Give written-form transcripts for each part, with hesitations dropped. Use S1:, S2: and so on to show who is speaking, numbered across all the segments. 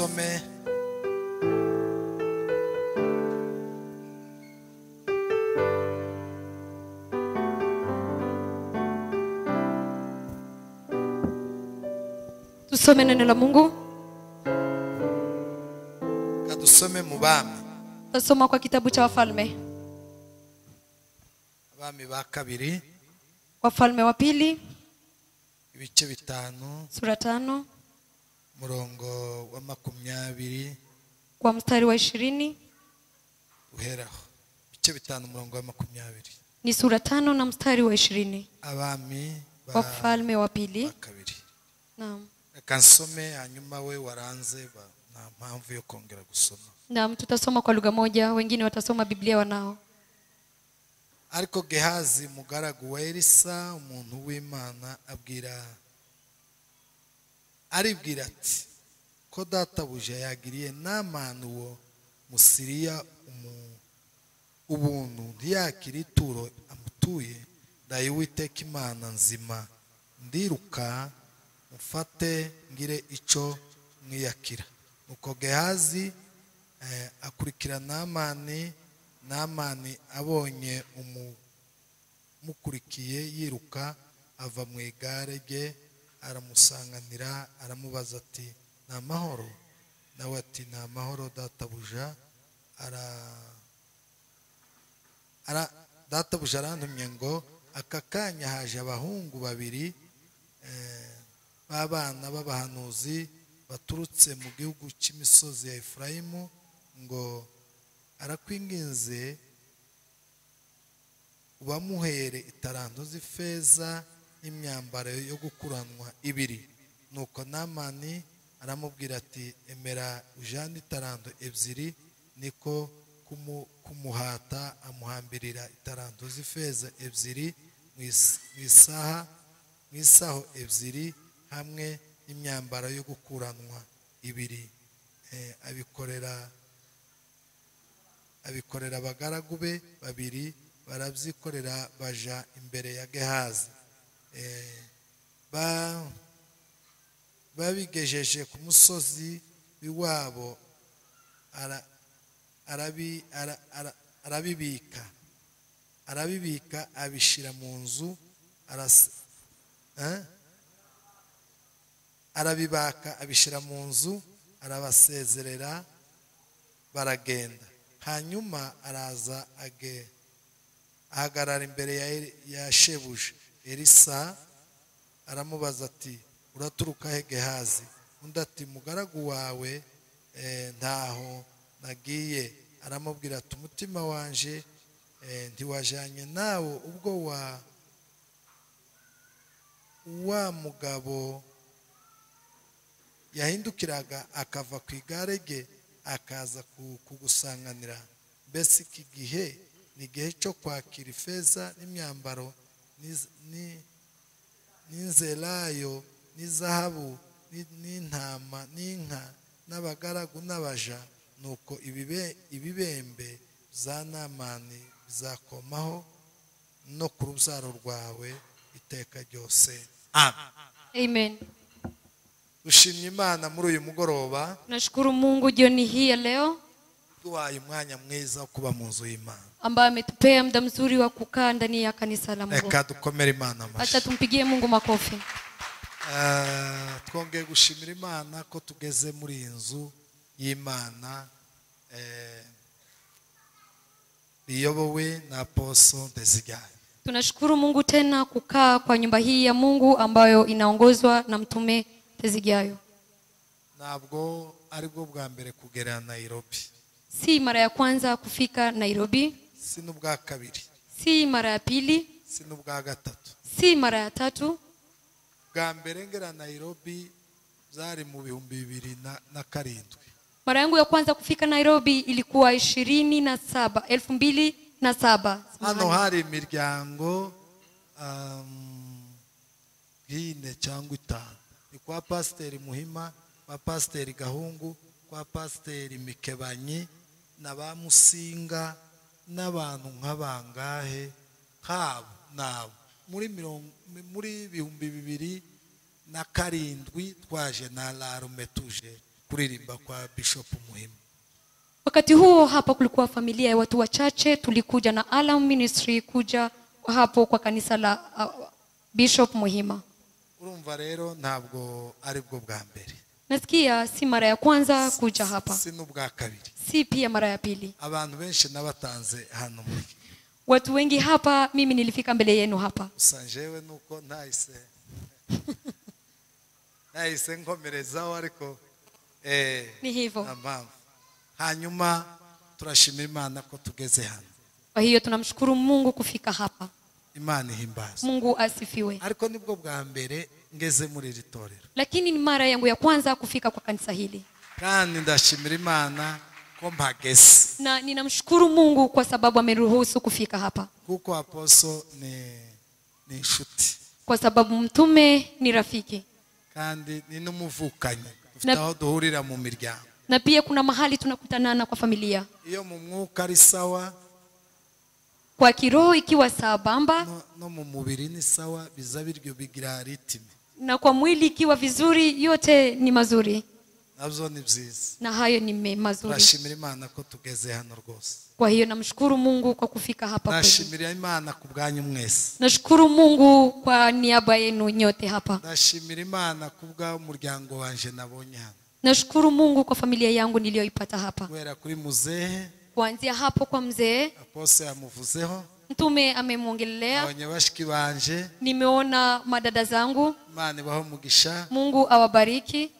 S1: Dusome
S2: Tusome neno la Mungu.
S1: Tusome mu Bami.
S2: Tusoma kwa kitabu cha Wafalme.
S1: Abami ba kabiri.
S2: Wafalme wa pili.
S1: Ibice 5.
S2: Sura 5.
S1: Murongo wa 20.
S2: Kwa mstari wa 20.
S1: Uheraho. Ibice 5 murongo wa 20.
S2: Ni sura 5 na mstari wa 20.
S1: Abami ba
S2: Wafalme wa pili.
S1: Kabiri.
S2: Naam.
S1: Reka nsome hanyuma we waranze ba na mpamvu yo kongera gusoma.
S2: Naam, tutasoma kwa lugha moja, wengine watasoma Biblia wanao.
S1: Ariko Gehazi mugaragu wa Elisa umuntu w'Imana aribwira ati ko databuja yagiriye Namani uwo Musiriya ubuntu ntiyakira ituro amutuye, ndaye Uwiteka Imana nzima ndiruka mufate ngire ico mwiyakira. Nuko Gehazi akurikira Namani. Namani abonye umukurikiye yiruka ava mu igare rye aramusanganira aramubaza ati ni amahoro? Nawe ati ni amahoro databuja. Databuja arantumye ngo aka kanya haje abahungu babiri b'abana b'abahanuzi baturutse mu gihugu cy'imisozi ya Efurayimu ngo arakwinginze ubamuhere itaranto z'ifeza n'imyambaro yo gukuranwa 2. Nuko Namani aramubwira ati emera ujane itaranto 2. Niko kumuhata amuhambirira itaranto z'ifeza 2 mu isaho 2 hamwe n'imyambaro yo gukuranwa 2. Abikorera abagaragu be babiri barabyikorera baja imbere ya Gehazi. Babigejeje ku musozi w'iwabo arabibika abishira mu nzu arabibaka abishira mu nzu arabasezerera baragenda. Hanyuma araza ahagarara imbere ya shebuja Elisa aramubaza ati uraturuka he Gehazi? Undi ati mugaragu wawe ntaho nagiye. Aramubwira ati umutima wanje ntiwajanye nawo ubwo wa mugabo yahindukiraga akava ku igare rye akaza kugusanganira. Mbese iki gihe ni igihe cyo kwakira ifeza n'imyambaro n'inzelayo n'izahabu n'intama n'inka n'abagaragu n'abaja. Nuko ibibembe za Namani bizakomaho no ku rubyaro rwawe iteka ryose.
S2: Amen.
S1: Dushimye Imana muri uyu mugoroba.
S2: Tunashukuru Mungu jioni hii ya leo.
S1: Duhaye umwanya mwiza wo kuba mu nzu y'Imana.
S2: Ambaye ametupea muda mzuri wa kukaa ndani ya kanisa la Mungu.
S1: Reka dukomere Imana amashyi.
S2: Acha tumpigie Mungu makofi.
S1: Twongeye gushimira Imana ko tugeze muri iyi nzu y'Imana iyobowe na Apostle Ndezigaye.
S2: Tunashukuru Mungu tena kukaa kwa nyumba hii ya Mungu ambayo inaongozwa na Mtume Ndezigayo.
S1: Ntabwo aribwo bwa mbere kugera Nairobi.
S2: Si mara ya kwanza kufika Nairobi.
S1: Si n'ubwa kabiri.
S2: Si mara ya pili.
S1: Si n'ubwa gatatu.
S2: Si mara ya tatu.
S1: Bwa mbere ngera Nairobi byari mu 2007.
S2: Mara yangu ya kwanza kufika Nairobi ilikuwa 2007.
S1: Hano hari imiryango 4 cyangwa 5. Ni kwa Pasiteri Muhima, kwa Pasiteri Gahungu, kwa Pasiteri Mikebanyi na ba Musinga n'abantu nk'abangahe kabo nabo muri 2007 twaje na larume tuje kuririmba kwa Bishop Muhima.
S2: Wakati huo hapa kulikuwa familia ya watu wachache. Tulikuja na Alarm Ministry kuja hapo kwa kanisa la Bishop Muhima.
S1: Urumva rero ntabwo ari bwo bwa mbere.
S2: Nasikia si mara ya kwanza kuja hapa.
S1: Si n'ubwa kabiri.
S2: Si pia mara ya pili.
S1: Abantu benshi nabatanze hano muri.
S2: Watu wengi hapa, mimi nilifika mbele yenu hapa.
S1: Gusa jewe nuko ntahise nahise nkomerezaho ariko
S2: ni hivyo.
S1: Hanyuma turashimira Imana ko tugeze hano.
S2: Kwa hiyo tunamshukuru Mungu kufika hapa.
S1: Imana ihimbazwe.
S2: Mungu asifiwe.
S1: Ariko nibwo bwa mbere ngeze muri iri torero.
S2: Lakini ni mara yangu ya kwanza kufika kwa kanisa hili.
S1: Kandi ndashimira Imana ko mpageze.
S2: Na ninamshukuru Mungu kwa sababu ameruhusu kufika hapa.
S1: Kuko aposo ni inshuti.
S2: Kwa sababu mtume ni rafiki.
S1: Kandi ni n'umuvukanyi. Dufite aho duhurira mu miryango.
S2: Na pia kuna mahali tunakutanana kwa familia.
S1: Iyo mu mwuka ari sawa,
S2: kwa kiroho ikiwa sambamba,
S1: no mu mubiri ni sawa, biza biryo bigira ritime.
S2: Na kwa mwili ikiwa vizuri, yote ni mazuri.
S1: Nabyo ni byiza.
S2: Na hayo ni mazuri.
S1: Turashimira Imana ko tugeze hano rwose.
S2: Kwa hiyo namshukuru Mungu kwa kufika hapa.
S1: Nashimira Imana ku bwanyu mwese.
S2: Nashukuru Mungu kwa niaba yenu nyote hapa.
S1: Ndashimira Imana ku bwa umuryango wanje nabonye hano.
S2: Nashukuru Mungu kwa familia yangu niliyoipata hapa.
S1: Guhera kuri muzehe,
S2: kuanzia hapo kwa mzee.
S1: Apose amuvuzeho.
S2: Mtume amemwongelea.
S1: Abonye bashiki banje.
S2: Nimeona madada zangu.
S1: Imana ibahe umugisha.
S2: Mungu awabariki.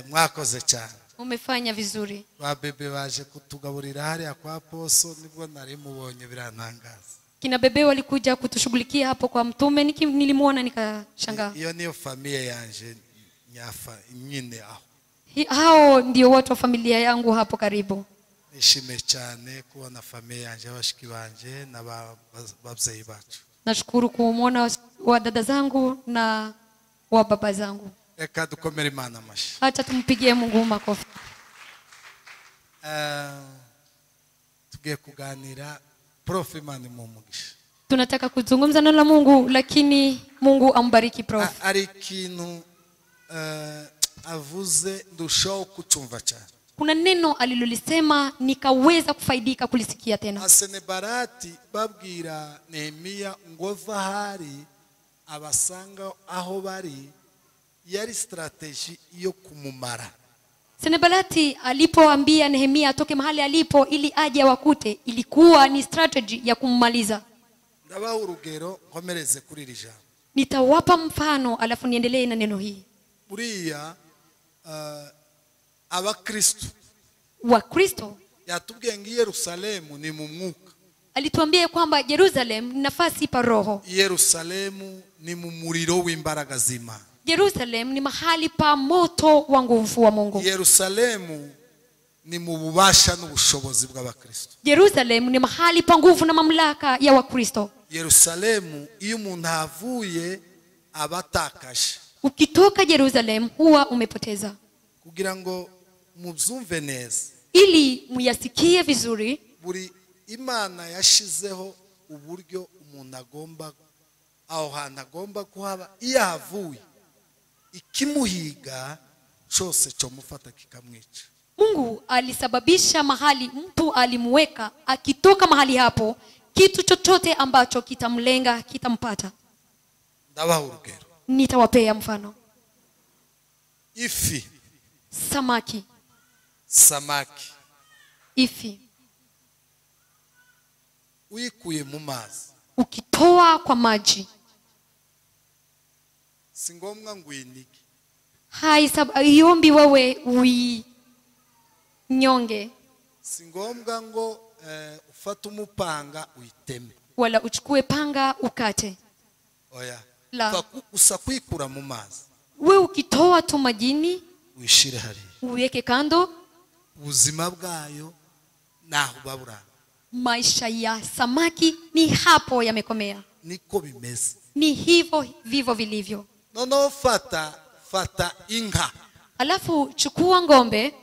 S1: Mwakoze cyane.
S2: Umefanya vizuri.
S1: Ba bebe baje kutugaburira hariya kwa Poso, nibwo nari mubonye birantangaza.
S2: Kina bebe walikuja kutushughulikia hapo kwa mtume, nilimuona nikashangaa.
S1: Iyo niyo familia yanje nyafa nyine aho.
S2: Hao ndio watu wa familia yangu hapo karibu.
S1: Nishimiye cyane kubona familia yanje, bashiki banje na babyeyi bacu.
S2: Nashukuru kuona wa dada zangu na wa baba zangu.
S1: Reka dukomere Imana amashyi.
S2: Acha tumpigie Mungu makofi.
S1: Tugiye kuganira Prof Imana imuhe.
S2: Tunataka kuzungumza neno la Mungu, lakini Mungu ambariki Prof.
S1: Ari ikintu avuze ndushaho kucumva cyane.
S2: Kuna neno alilolisema nikaweza kufaidika kulisikia tena.
S1: Senebarati babwira Nehemia ngo vahari abasanga aho bari, yari strategy yo kumumara.
S2: Senebalati alipoambia Nehemia atoke mahali alipo ili aje awakute, ilikuwa ni strategy ya kummaliza.
S1: Ndabaha urugero nkomereze kuri iri jambo.
S2: Nitawapa mfano alafu niendelee na neno hii.
S1: Buriya abakristo
S2: wa Kristo
S1: yatubwiye ngo Yerusalemu ni mu mwuka.
S2: Alituambia kwamba Jerusalem ni nafasi pa roho.
S1: Yerusalemu ni mu muriro w'imbaraga z'Imana.
S2: Jerusalem ni mahali pa moto wa nguvu wa Mungu.
S1: Yerusalemu ni mu bubasha n'ubushobozi bw'abakristo.
S2: Jerusalem ni mahali pa nguvu na mamlaka ya Wakristo.
S1: Yerusalemu iyo umuntu avuye abatakaje.
S2: Ukitoka Jerusalem huwa umepoteza.
S1: Kugira ngo mubyumve neza,
S2: ili muyasikie vizuri,
S1: buri Imana yashizeho uburyo umuntu agomba aho hantu agomba kuhaba, iyo ahavuye ikimuhiga cyose cyomufata kikamwica.
S2: Mungu alisababisha mahali mtu alimuweka, akitoka mahali hapo kitu chochote ambacho kitamlenga kitampata.
S1: Ndabaha urugero.
S2: Nitawapea mfano.
S1: Ifi.
S2: Samaki.
S1: Samaki.
S2: Ifi.
S1: Uyikuye mu mazi.
S2: Ukitoa kwa maji.
S1: Si ngombwa ngo uyinige.
S2: Haiombi wewe uinyonge.
S1: Si ngombwa ngo ufate umupanga uiteme.
S2: Wala uchukue panga ukate.
S1: Oya.
S2: La.
S1: Gusa kwikura mu mazi.
S2: Wewe ukitoa tu majini,
S1: uyishire hariya.
S2: Uweke kando.
S1: Ubuzima bwayo naho babura.
S2: Maisha ya samaki ni hapo yamekomea.
S1: Niko bimeze.
S2: Ni hivyo vivyo vilivyo.
S1: Noneho fata inka.
S2: Alafu chukua ngombe,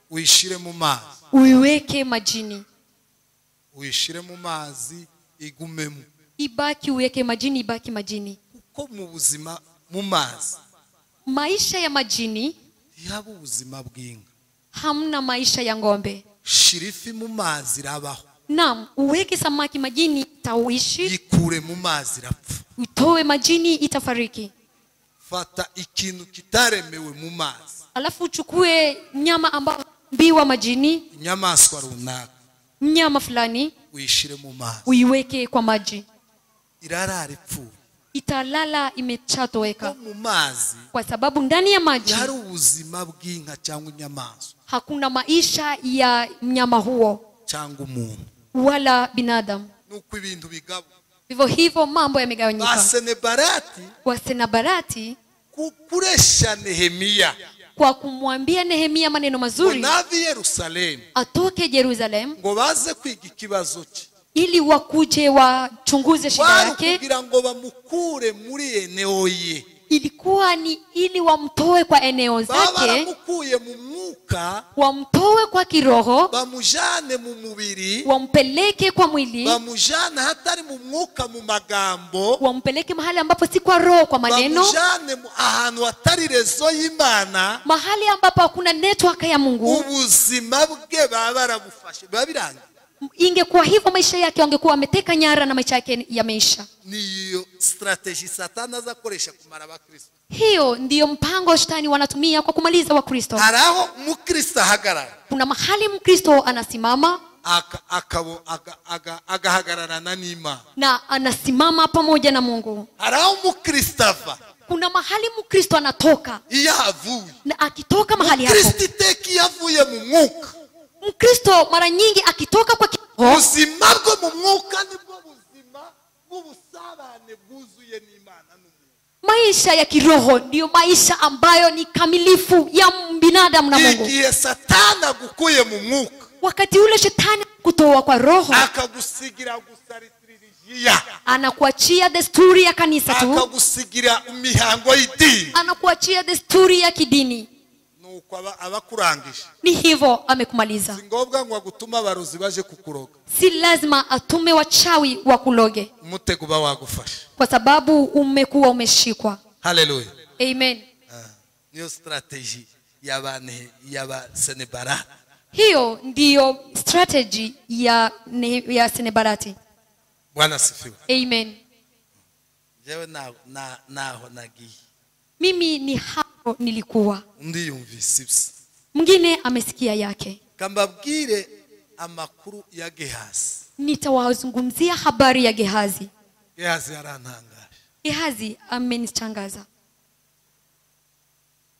S1: uyishire mu mazi.
S2: Uiweke majini.
S1: Uyishire mu mazi igumemo.
S2: Ibaki, uweke majini, ibaki majini.
S1: Kuko mu buzima mu mazi,
S2: maisha ya majini
S1: Ntihaba ubuzima bw'inka.
S2: Hamna maisha ya ng'ombe.
S1: Shira ifi mu mazi irabaho.
S2: Naam, uweke samaki majini itauishi.
S1: Yikure mu mazi irapfa.
S2: Utoe majini itafariki.
S1: Fata ikintu kitaremewe mu mazi.
S2: Alafu uchukue mnyama ambao mbiwa majini,
S1: inyamaswa runaka,
S2: mnyama fulani,
S1: uyishire mu mazi,
S2: uiweke kwa maji,
S1: irarara ipfuye,
S2: italala imechatoweka.
S1: Mu mazi,
S2: kwa sababu ndani ya maji
S1: hari ubuzima bw'inka cyangwa inyamaswa,
S2: hakuna maisha ya mnyama huo
S1: cyangwa umuntu
S2: wala binadamu.
S1: Nuko ibintu bigabo
S2: vivyo hivyo mambo yamegawanyika.
S1: Basenebarati,
S2: Wasenabarati
S1: kukuresha Nehemia,
S2: kwa kumwambia Nehemia maneno mazuri,
S1: navi Yerusalemu,
S2: atoke Jerusalem,
S1: ngo baze kwiga ikibazo cye,
S2: ili wakuje wachunguze shida yake.
S1: Kugira ngo bamukure muri eneo ye,
S2: ilikuwa ni ili wamtoe kwa eneo zake,
S1: baramukuye mu mwuka,
S2: wamtoe kwa kiroho,
S1: bamujane mu mubiri,
S2: wampeleke kwa mwili,
S1: bamujane hatari mu mwuka mu magambo,
S2: wampeleke mahali ambapo si kwa roho kwa maneno,
S1: bamujane ahantu hatari rezo y'Imana,
S2: mahali ambapo hakuna network ya Mungu.
S1: Ubuzima bwe barabufashe babirangiye.
S2: Ingekuwa hivyo maisha yake wangekuwa wameteka nyara na maisha yake yameisha.
S1: Niyo strategy Satani azakoresha kumara abakristo.
S2: Hiyo ndiyo mpango shetani wanatumia kwa kumaliza Wakristo.
S1: Haraho mukristo ahagarara.
S2: Kuna mahali mkristo anasimama,
S1: agahagararana n'Imana,
S2: na anasimama pamoja na Mungu.
S1: Haraho mukristo ava.
S2: Kuna mahali mkristo anatoka,
S1: iyo avuye,
S2: na akitoka mahali hapo,
S1: Mukristo iteka iyo avuye mu mwuka,
S2: Mkristo mara nyingi akitoka kwa kiroho,
S1: ubuzima bwo mu mwuka nibwo buzima bw'ubusabane bwuzuye n'Imana n'umuntu.
S2: Maisha ya kiroho ndiyo maisha ambayo ni kamilifu ya binadamu na Mungu.
S1: Igihe Satani agukuye mu mwuka,
S2: wakati ule shetani kutoa kwa roho,
S1: akagusigira gusaritiririya,
S2: anakuachia desturi ya kanisa tu,
S1: akagusigira imihango y'idini,
S2: anakuachia desturi ya kidini.
S1: Nuko abakurangije.
S2: Ni hivyo amekumaliza.
S1: Si ngombwa ngo agutuma abarozi baje kukuroga.
S2: Si lazima atume wachawi wakuloge.
S1: Umutego uba wagufashe.
S2: Kwa sababu umekuwa umeshikwa.
S1: Haleluya.
S2: Amen.
S1: Niyo strategy ya Senebarati.
S2: Hiyo ndiyo strategy ya Senebarati.
S1: Bwana asifiwe.
S2: Amen.
S1: Jewe naho nagiye.
S2: Mimi ni hapo nilikuwa.
S1: Undi yumvise ibyo.
S2: Mwingine amesikia yake.
S1: Kambabwire amakuru ya Gehazi.
S2: Nitawazungumzia habari ya Gehazi.
S1: Gehazi yarantangaje.
S2: Gehazi amenishangaza.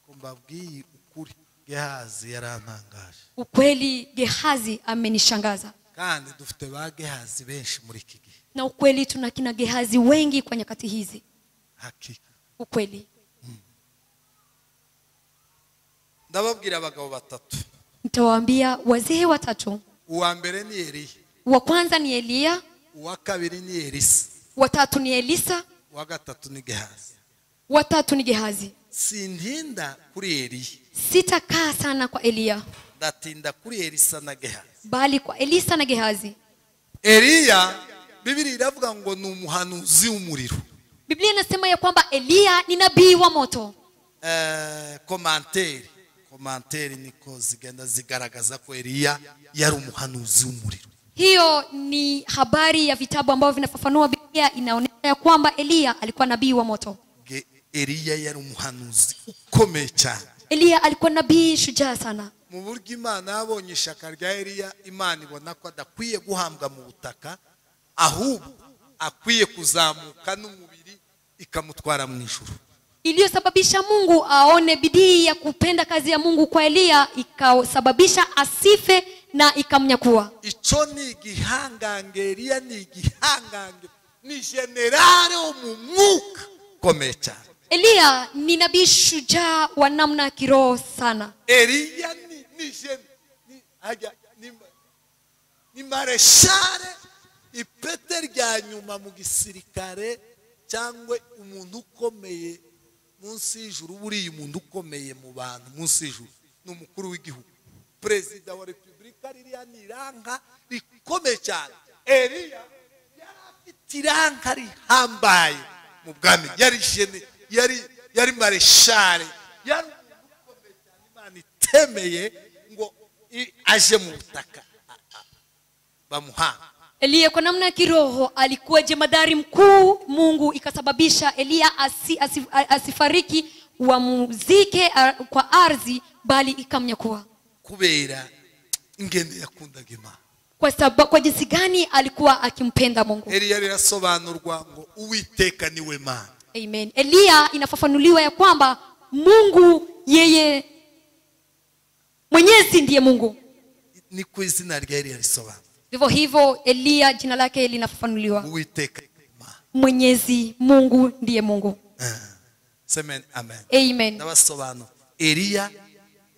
S1: Kambabwiye ukuri, Gehazi yarantangaje.
S2: Ukweli Gehazi amenishangaza.
S1: Kandi dufite ba Gehazi benshi muri iki gihe.
S2: Na ukweli tuna kina Gehazi wengi kwa nyakati hizi.
S1: Hakika.
S2: Ukweli.
S1: Ndababwira abagabo batatu.
S2: Nitawaambia wazee watatu.
S1: Uwa mbere ni Eliya.
S2: Wa kwanza ni Eliya.
S1: Uwa kabiri ni Elisa.
S2: Wa tatu ni Elisa.
S1: Uwa gatatu ni Gehazi.
S2: Wa tatu ni Gehazi.
S1: Sintinda kuri Eliya.
S2: Sitakaa sana kwa Eliya.
S1: Ndatinda kuri Elisa na Gehazi.
S2: Bali kwa Elisa na Gehazi.
S1: Eliya, Biblia iravuga ngo ni umuhanuzi w'umuriro.
S2: Biblia inasema ya kwamba Eliya ni nabii wa moto.
S1: Komanteri niko zigenda zigaragaza ko Eliya yari umuhanuzi w'umuriro.
S2: Hiyo ni habari ya vitabu ambavyo vinafafanua Biblia, inaonyesha ya kwamba Eliya alikuwa nabii wa moto.
S1: Eliya yari umuhanuzi ukomeye cyane.
S2: Eliya alikuwa nabii shujaa sana.
S1: Mu buryo Imana yabonye ishaka rya Eliya, Imana ibona ko adakwiye guhambwa mu butaka, ahubwo akwiye kuzamuka n'umubiri ikamutwara mu ijuru.
S2: Iliyosababisha Mungu aone bidii ya kupenda kazi ya Mungu kwa Eliya, ikasababisha asife na ikamnyakua.
S1: Ico ni igihangange, Eliya ni igihangange, ni generale mu mwuka komeye cyane.
S2: Eliya ni nabii shujaa wa namna kiroho sana.
S1: Eliya ni mareshare ipete rya nyuma mu gisirikare cyangwa umuntu ukomeye munsi y'ijuru. Buriya umuntu ukomeye mu bantu munsi y'ijuru ni umukuru w'igihugu, perezida wa repubulika. Ririya ni iranka rikomeye cyane. Eliya yari afite iranka rihambaye mu bwami, yari jene, yari mareshare, yari umuntu ukomeye cyane. Imana itemeye ngo aje mu butaka bamuha.
S2: Eliya kwa namna ya kiroho alikuwa jemadari mkuu. Mungu ikasababisha Eliya asifariki wamuzike kwa ardhi, bali ikamnyakua.
S1: Kubera ingene yakundaga Imana.
S2: Kwa sababu kwa jinsi gani alikuwa akimpenda Mungu.
S1: Eliya rirasobanurwa ngo Uwiteka niwe Mana.
S2: Amen. Eliya inafafanuliwa ya kwamba Mungu yeye Mwenyezi ndiye Mungu.
S1: Ni ku izina rya Eliya risobanurwa.
S2: Vivyo hivyo Eliya jina lake linafafanuliwa.
S1: Uwiteka Imana.
S2: Mwenyezi Mungu ndiye Mungu.
S1: Amen. Amen.
S2: Amen.
S1: Ndabasobanura. Eliya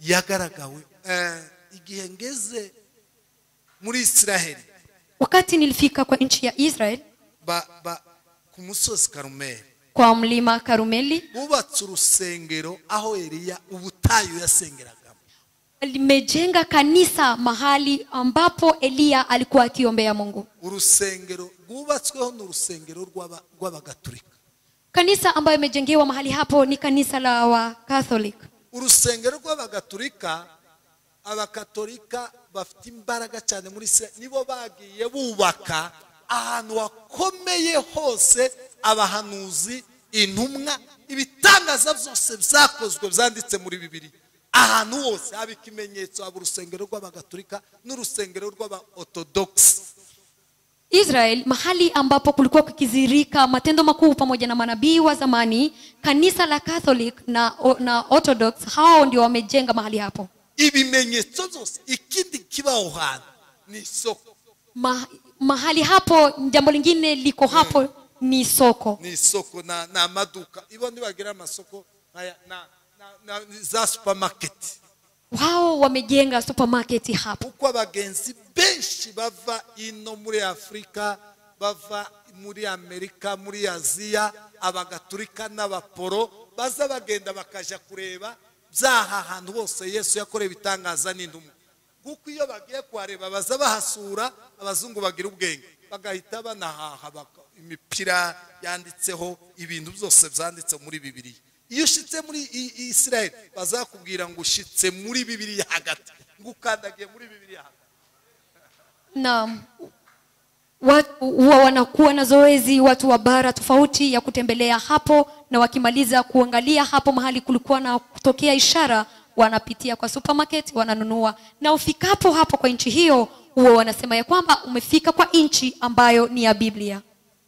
S1: yagaragawe igihe ngeze muri Israeli.
S2: Wakati nilifika kwa nchi ya Israel,
S1: ku musozi Karumeli,
S2: kwa mlima Karumeli,
S1: bubatse urusengero aho Eliya ubutayu yasengeragamo.
S2: Limejenga kanisa mahali ambapo Eliya alikuwa akiombea Mungu.
S1: Urusengero rwubatsweho n'urusengero rw'Abagatulika.
S2: Kanisa ambayo imejengewa mahali hapo ni kanisa la wa Catholic.
S1: Urusengero rw'Abagatulika, Abakatolika bafite imbaraga cyane muri se, nibo bagiye bubaka ahantu hakomeye hose abahanuzi, intumwa, ibitangaza byose byakozwe byanditse muri Bibiliya. Ahantu hose haba ikimenyetso, haba urusengero rw'Abagatulika n'urusengero rw'Abaorthodox.
S2: Israel, mahali ambapo kulikuwa kukizirika matendo makuu pamoja na manabii wa zamani, kanisa la Catholic na Orthodox hao ndio wamejenga mahali hapo.
S1: Ibimenyetso byose, ikindi kibaho hantu ni soko.
S2: Mahali hapo jambo lingine liko hapo ni soko.
S1: Ni soko na maduka. Ibo ndibagira amasoko haya na za supermarket.
S2: Wao wamejenga supermarket hapo.
S1: Kuko abagenzi benshi bava ino muri Afrika, bava muri Amerika, muri Aziya, Abagatulika n'Abaporo baza bagenda bakaja kureba byaha hantu hose Yesu yakoreye ibitangaza n'intumwa. Kuko iyo bagiye kuhareba baza bahasura, abazungu bagira ubwenge bagahita banahaha imipira yanditseho ibintu byose byanditse muri Bibiliya. Iyo ushitse muri Israel bazakubwira ngo ushitse muri Bibiliya hagati, ngo ukandagiye muri Bibiliya hagati.
S2: Naam, watu wanakuwa na zoezi, watu wa bara tofauti ya kutembelea hapo, na wakimaliza kuangalia hapo mahali kulikuwa na kutokea ishara, wanapitia kwa supermarket wananunua. Na ufikapo hapo kwa nchi hiyo, huwa wanasema ya kwamba umefika kwa nchi ambayo ni ya Biblia.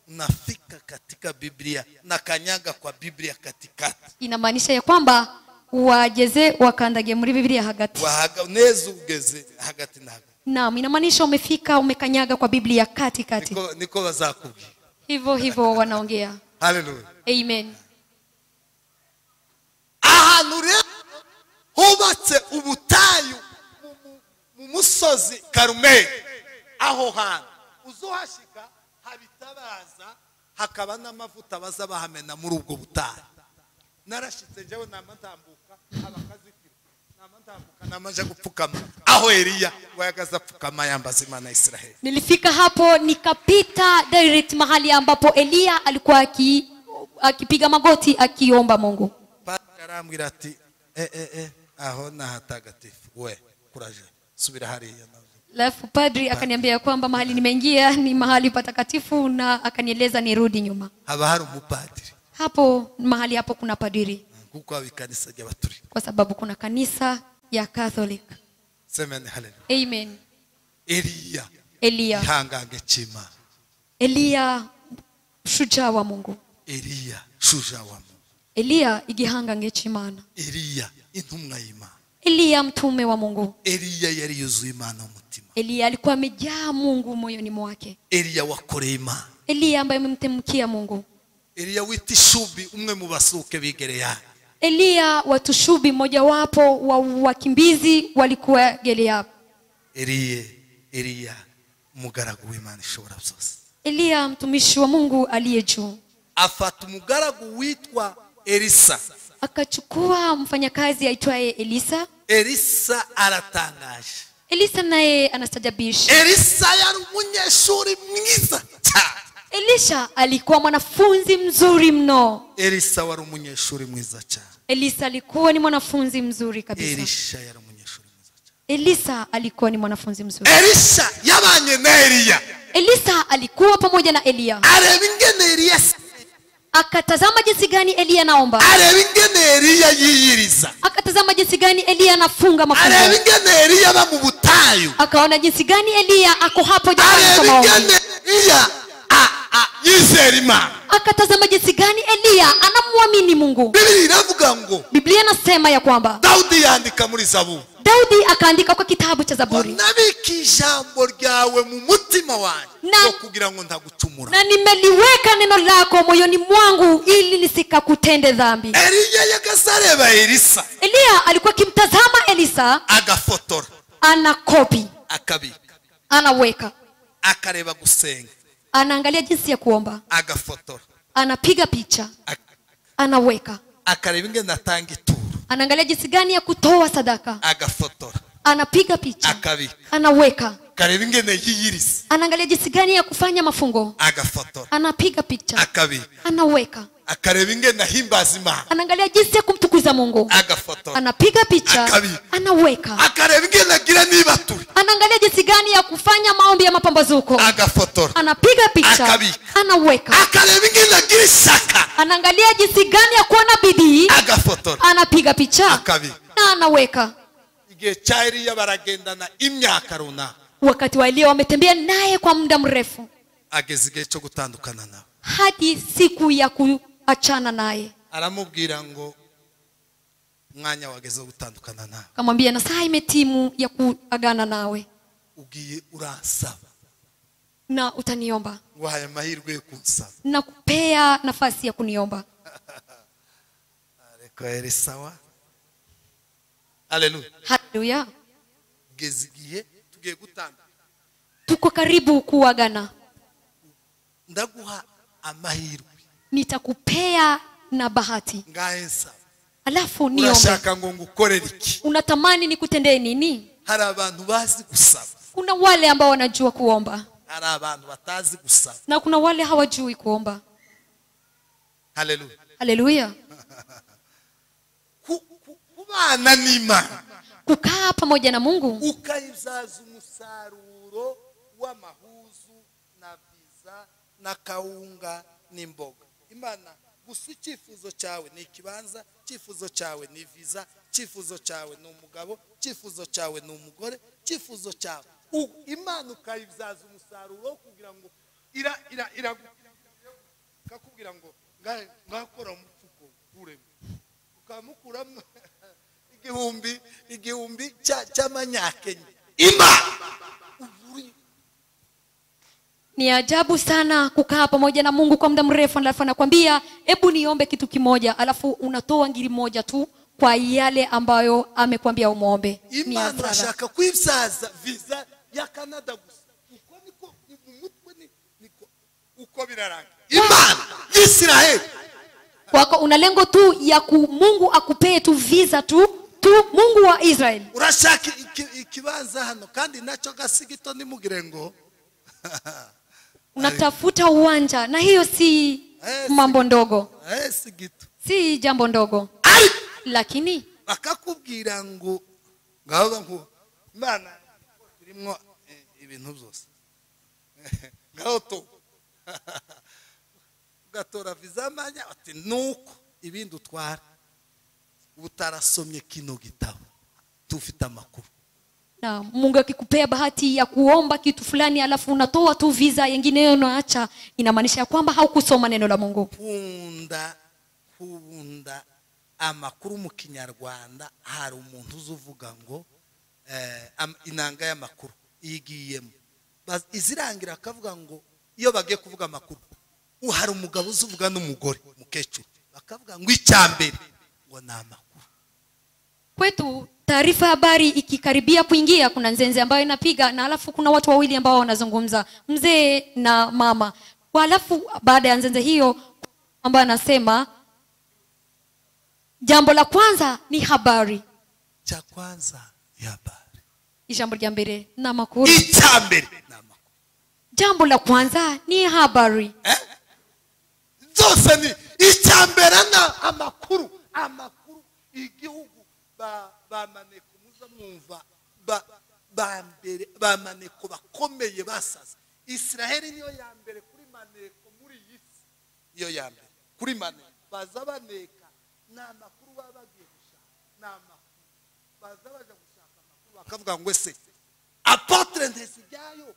S1: Unafika katika Biblia na kanyaga kwa Biblia katikati.
S2: Inamaanisha ya kwamba wajeze wakandage muri Biblia hagati.
S1: Neza ugeze hagati na hagati.
S2: Naam, inamaanisha umefika umekanyaga kwa Biblia katikati.
S1: Niko bazakubwira.
S2: Hivyo hivyo wanaongea.
S1: Hallelujah.
S2: Amen.
S1: Ahantu rero hubatse ubutayu mu musozi Karumeli, aho hantu uzohashika habitabaza hakaba n'amavuta baza bahamena muri ubwo butayu. Narashitse njyewe namatambuka abakazitiro namatambuka namaje gupfukama aho Eliya wayagaza pfukama yambaza Imana ya Israeli.
S2: Nilifika hapo nikapita direct mahali ambapo Eliya alikuwa akipiga magoti akiomba Mungu.
S1: Padri arambwira ati aho na hatagatifu we kuraje subira hariya.
S2: Alafu padri akaniambia kwamba mahali nimeingia ni mahali patakatifu, na akanieleza nirudi nyuma.
S1: Haba hari umupadiri.
S2: Hapo mahali hapo kuna padiri.
S1: Kuko abikanisa ry'Abaturika.
S2: Kwa sababu kuna kanisa ya Catholic.
S1: Amen, haleluya.
S2: Amen.
S1: Eliya.
S2: Eliya.
S1: Ihangange cy'Imana.
S2: Eliya shujaa wa Mungu.
S1: Eliya shujaa wa Mungu.
S2: Eliya igihangange cy'Imana.
S1: Eliya intumwa y'Imana.
S2: Eliya mtume wa Mungu.
S1: Eliya yari yuzuye Imana umutima.
S2: Eliya alikuwa amejaa Mungu moyoni mwake.
S1: Eliya wakoreye Imana.
S2: Eliya ambaye amemtemkia Mungu.
S1: Eliya witishubi umwe mu basuke b'iGileyadi.
S2: Eliya watushubi mmoja wapo wa wakimbizi walikuwa Gilead.
S1: Eliya umugaragu w'Imana ishobora byose.
S2: Eliya mtumishi wa Mungu aliye juu.
S1: Afata umugaragu witwa Elisa.
S2: Akachukua mfanyakazi aitwaye Elisa.
S1: Elisa aratangaje.
S2: Elisa naye anastajabisha.
S1: Elisa yari umunyeshuri mwiza cyane.
S2: Elisha alikuwa mwanafunzi mzuri mno.
S1: Elisa wari umunyeshuri mwiza cyane.
S2: Elisa alikuwa ni mwanafunzi mzuri kabisa.
S1: Elisha yari umunyeshuri mwiza cyane.
S2: Elisa alikuwa ni mwanafunzi mzuri.
S1: Elisha yabanye na Eliya.
S2: Elisa alikuwa pamoja na Eliya.
S1: Areba ingene Eliya,
S2: akatazama jinsi gani Eliya anaomba.
S1: Areba ingene Eliya yiyiriza.
S2: Akatazama jinsi gani Eliya anafunga mafungo.
S1: Areba ingene Eliya aba mu butayu.
S2: Akaona jinsi gani Eliya ako hapo jangwani kwa maombi.
S1: Areba ingene Eliya yizera Imana.
S2: Akatazama jinsi gani Eliya anamwamini Mungu.
S1: Biblia inavuga ngo,
S2: Biblia inasema ya kwamba
S1: Daudi yandika muri Zaburi.
S2: Daudi akaandika kwa kitabu cha Zaburi.
S1: Nabika ijambo ryawe mu mutima wanjye kugira ngo ntagucumura.
S2: Na nimeliweka neno lako moyoni mwangu ili nisikakutende dhambi.
S1: Eliya yagasareba Elisa.
S2: Eliya alikuwa akimtazama Elisa,
S1: agafotora,
S2: anakopi,
S1: akabika,
S2: anaweka,
S1: akareba gusenga,
S2: anaangalia jinsi ya kuomba,
S1: agafotora,
S2: anapiga picha, anaweka,
S1: akareba ingene atanga ituro,
S2: anaangalia jinsi gani ya kutoa sadaka,
S1: agafotora,
S2: anapiga picha,
S1: akabika,
S2: anaweka,
S1: akareba ingene yiyiriza,
S2: anaangalia jinsi gani ya kufanya mafungo,
S1: agafotora,
S2: anapiga picha,
S1: akabika,
S2: anaweka,
S1: akareba ingene ahimbaza Imana,
S2: anaangalia jinsi ya kumtukuza Mungu,
S1: agafotora,
S2: anapiga picha,
S1: akabika,
S2: anaweka,
S1: akareba ingene agira nibature,
S2: anaangalia jinsi gani ya kufanya maombi ya mapambazuko,
S1: agafotora,
S2: anapiga picha,
S1: akabika,
S2: anaweka,
S1: akareba ingene agira isaka,
S2: anaangalia jinsi gani ya kuwa na bidii,
S1: agafotora,
S2: anapiga picha,
S1: akabika,
S2: na anaweka.
S1: Igihe cya Eliya baragendana imyaka runaka.
S2: Wakati wa Eliya wametembea naye kwa muda mrefu,
S1: ageze igihe cyo gutandukana nawe,
S2: hadi siku ya kuachana naye.
S1: Aramubwira ngo mwanya wageze gutandukana nawe.
S2: Akamwambia na saa imetimu ya kuagana nawe.
S1: Ugiye uransaba
S2: na utaniomba.
S1: Nguhaye amahirwe yo kunsaba.
S2: Nakupea nafasi ya kuniomba.
S1: Ariko Elisa wa Haleluya.
S2: Haleluya.
S1: Geze igihe tugiye gutandukana.
S2: Tuko karibu kuagana.
S1: Ndaguha amahirwe.
S2: Nitakupea na bahati.
S1: Ngahe nsaba.
S2: Alafu niombe.
S1: Urashaka ngo ngukorere iki?
S2: Unatamani nikutendee nini?
S1: Hari abantu bazi gusaba.
S2: Kuna wale ambao wanajua kuomba.
S1: Hari abantu batazi gusaba.
S2: Na kuna wale hawajui kuomba.
S1: Haleluya.
S2: Haleluya.
S1: Kubana n'Imana.
S2: Kukaa pamoja na Mungu.
S1: Ukayibyaza umusaruro w'amahuzu na visa na kawunga n'imboga. Imana gusa icyifuzo cyawe ni ikibanza, icyifuzo cyawe ni visa, icyifuzo cyawe ni umugabo, icyifuzo cyawe ni umugore, icyifuzo cyawe. Imana ukayibyaza umusaruro kugira ngo ira ira ira kakubwira ngo ngakora umufuko uremo ukamukuramo igihumbi cy'amanyakenya. Imana
S2: Ni ajabu sana kukaa pamoja na Mungu kwa muda mrefu, alafu anakuambia hebu niombe kitu kimoja, alafu unatoa ngiri moja tu kwa yale ambayo amekwambia umuombe.
S1: Imana urashaka kwibyaza visa ya Canada gusa. Uko niko umutwe niko uko biraranga. Imana Israel
S2: kwako una lengo tu ya Mungu akupee tu visa tu Mungu wa Israel.
S1: Urashaka ikibanza hano kandi nacho gasigito nimugire ngo
S2: unatafuta uwanja, na hiyo si mambo ndogo. Si jambo ndogo. Lakini
S1: bakakubwira ngo ngaba ngo Imana irimo ibintu byose. Ngaho to ugatora visa manya ati nuko ibindi utwara utarasomye kino gitabo tufite amakuru.
S2: Na Mungu akikupea bahati ya kuomba kitu fulani alafu unatoa tu visa nyingineyo unaacha, inamaanisha kwamba haukusoma neno la Mungu.
S1: Kunda amakuru mu Kinyarwanda hari umuntu uzuvuga ngo inanga y'amakuru igiyemo izirangira akavuga ngo iyo bagiye kuvuga amakuru hari umugabo uzuvuga n'umugore mukecuru bakavuga ngo icyambere ngo ni amakuru.
S2: Kwetu taarifa habari ikikaribia kuingia kuna nzenze ambayo inapiga, na alafu kuna watu wawili ambao wanazungumza, mzee na mama. Kwa alafu baada ya nzenze hiyo ambayo anasema jambo la kwanza ni habari.
S1: Cha kwanza ni habari.
S2: Ijambo rya mbere ni amakuru.
S1: Icyambere ni amakuru.
S2: Jambo la kwanza ni habari.
S1: Zose ni icya mbere na amakuru, amakuru igihugu ba maneko muza mwumva ba mbere ba maneko bakomeye basaza. Israheli niyo ya mbere kuri maneko muri iyi si, niyo ya mbere kuri maneko baza baneka n'amakuru baba bagiye gushaka, n'amakuru baza baje gushaka amakuru bakavuga ngo ese Apotre Nteziryayo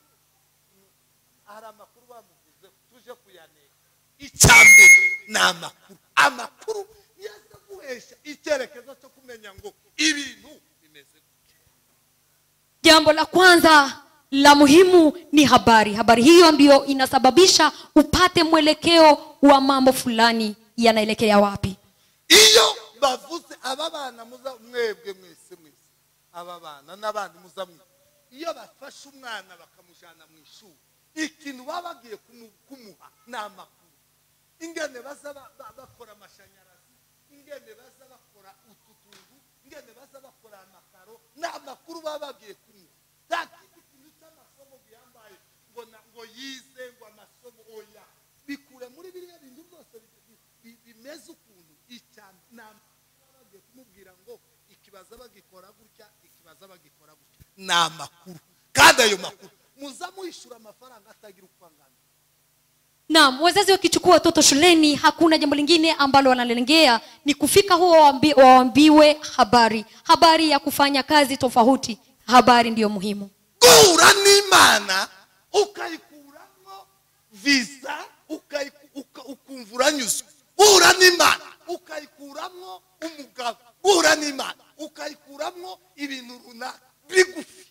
S1: hari amakuru bamuvuze tuje kuyaneka. Icya mbere ni amakuru, amakuru niyo guhesha icyerekezo cyo kumenya ngo ibintu bimeze gute.
S2: Jambo la kwanza la muhimu ni habari. Habari hiyo ndio inasababisha upate mwelekeo wa mambo fulani yanaelekea wapi.
S1: Iyo bavuze aba bana muza mwebwe mwese mwese aba bana n'abandi muza mwe, iyo bafashe umwana bakamujana mu ishuri, ikintu baba bagiye kumuha ni amakuru. Ingene baza bakora amashanyarazi, ingene baza bakora utu tuntu, ingene baza bakora amakaro, ni amakuru baba bagiye kumuha. Nta kindi kintu cy'amasomo gihambaye ngo ngo yize ngo amasomo oya, bikure muri biriya bintu byose bimeze ukuntu. Bagiye kumubwira ngo ikibaza bagikora gutya, ikibaza bagikora gutya, ni amakuru. Kandi ayo makuru muza muishura amafaranga atagira uko angana.
S2: Naam, wazazi wakichukua watoto shuleni hakuna jambo lingine ambalo wanalengea ni kufika huo waambiwe habari. Habari ya kufanya kazi tofauti. Habari ndiyo muhimu.
S1: Guhura n'Imana ukayikuramo visa, ukumvura nyuzwe. Guhura n'Imana ukayikuramo umugabo. Guhura n'Imana ukayikuramo ibintu runaka bigufi.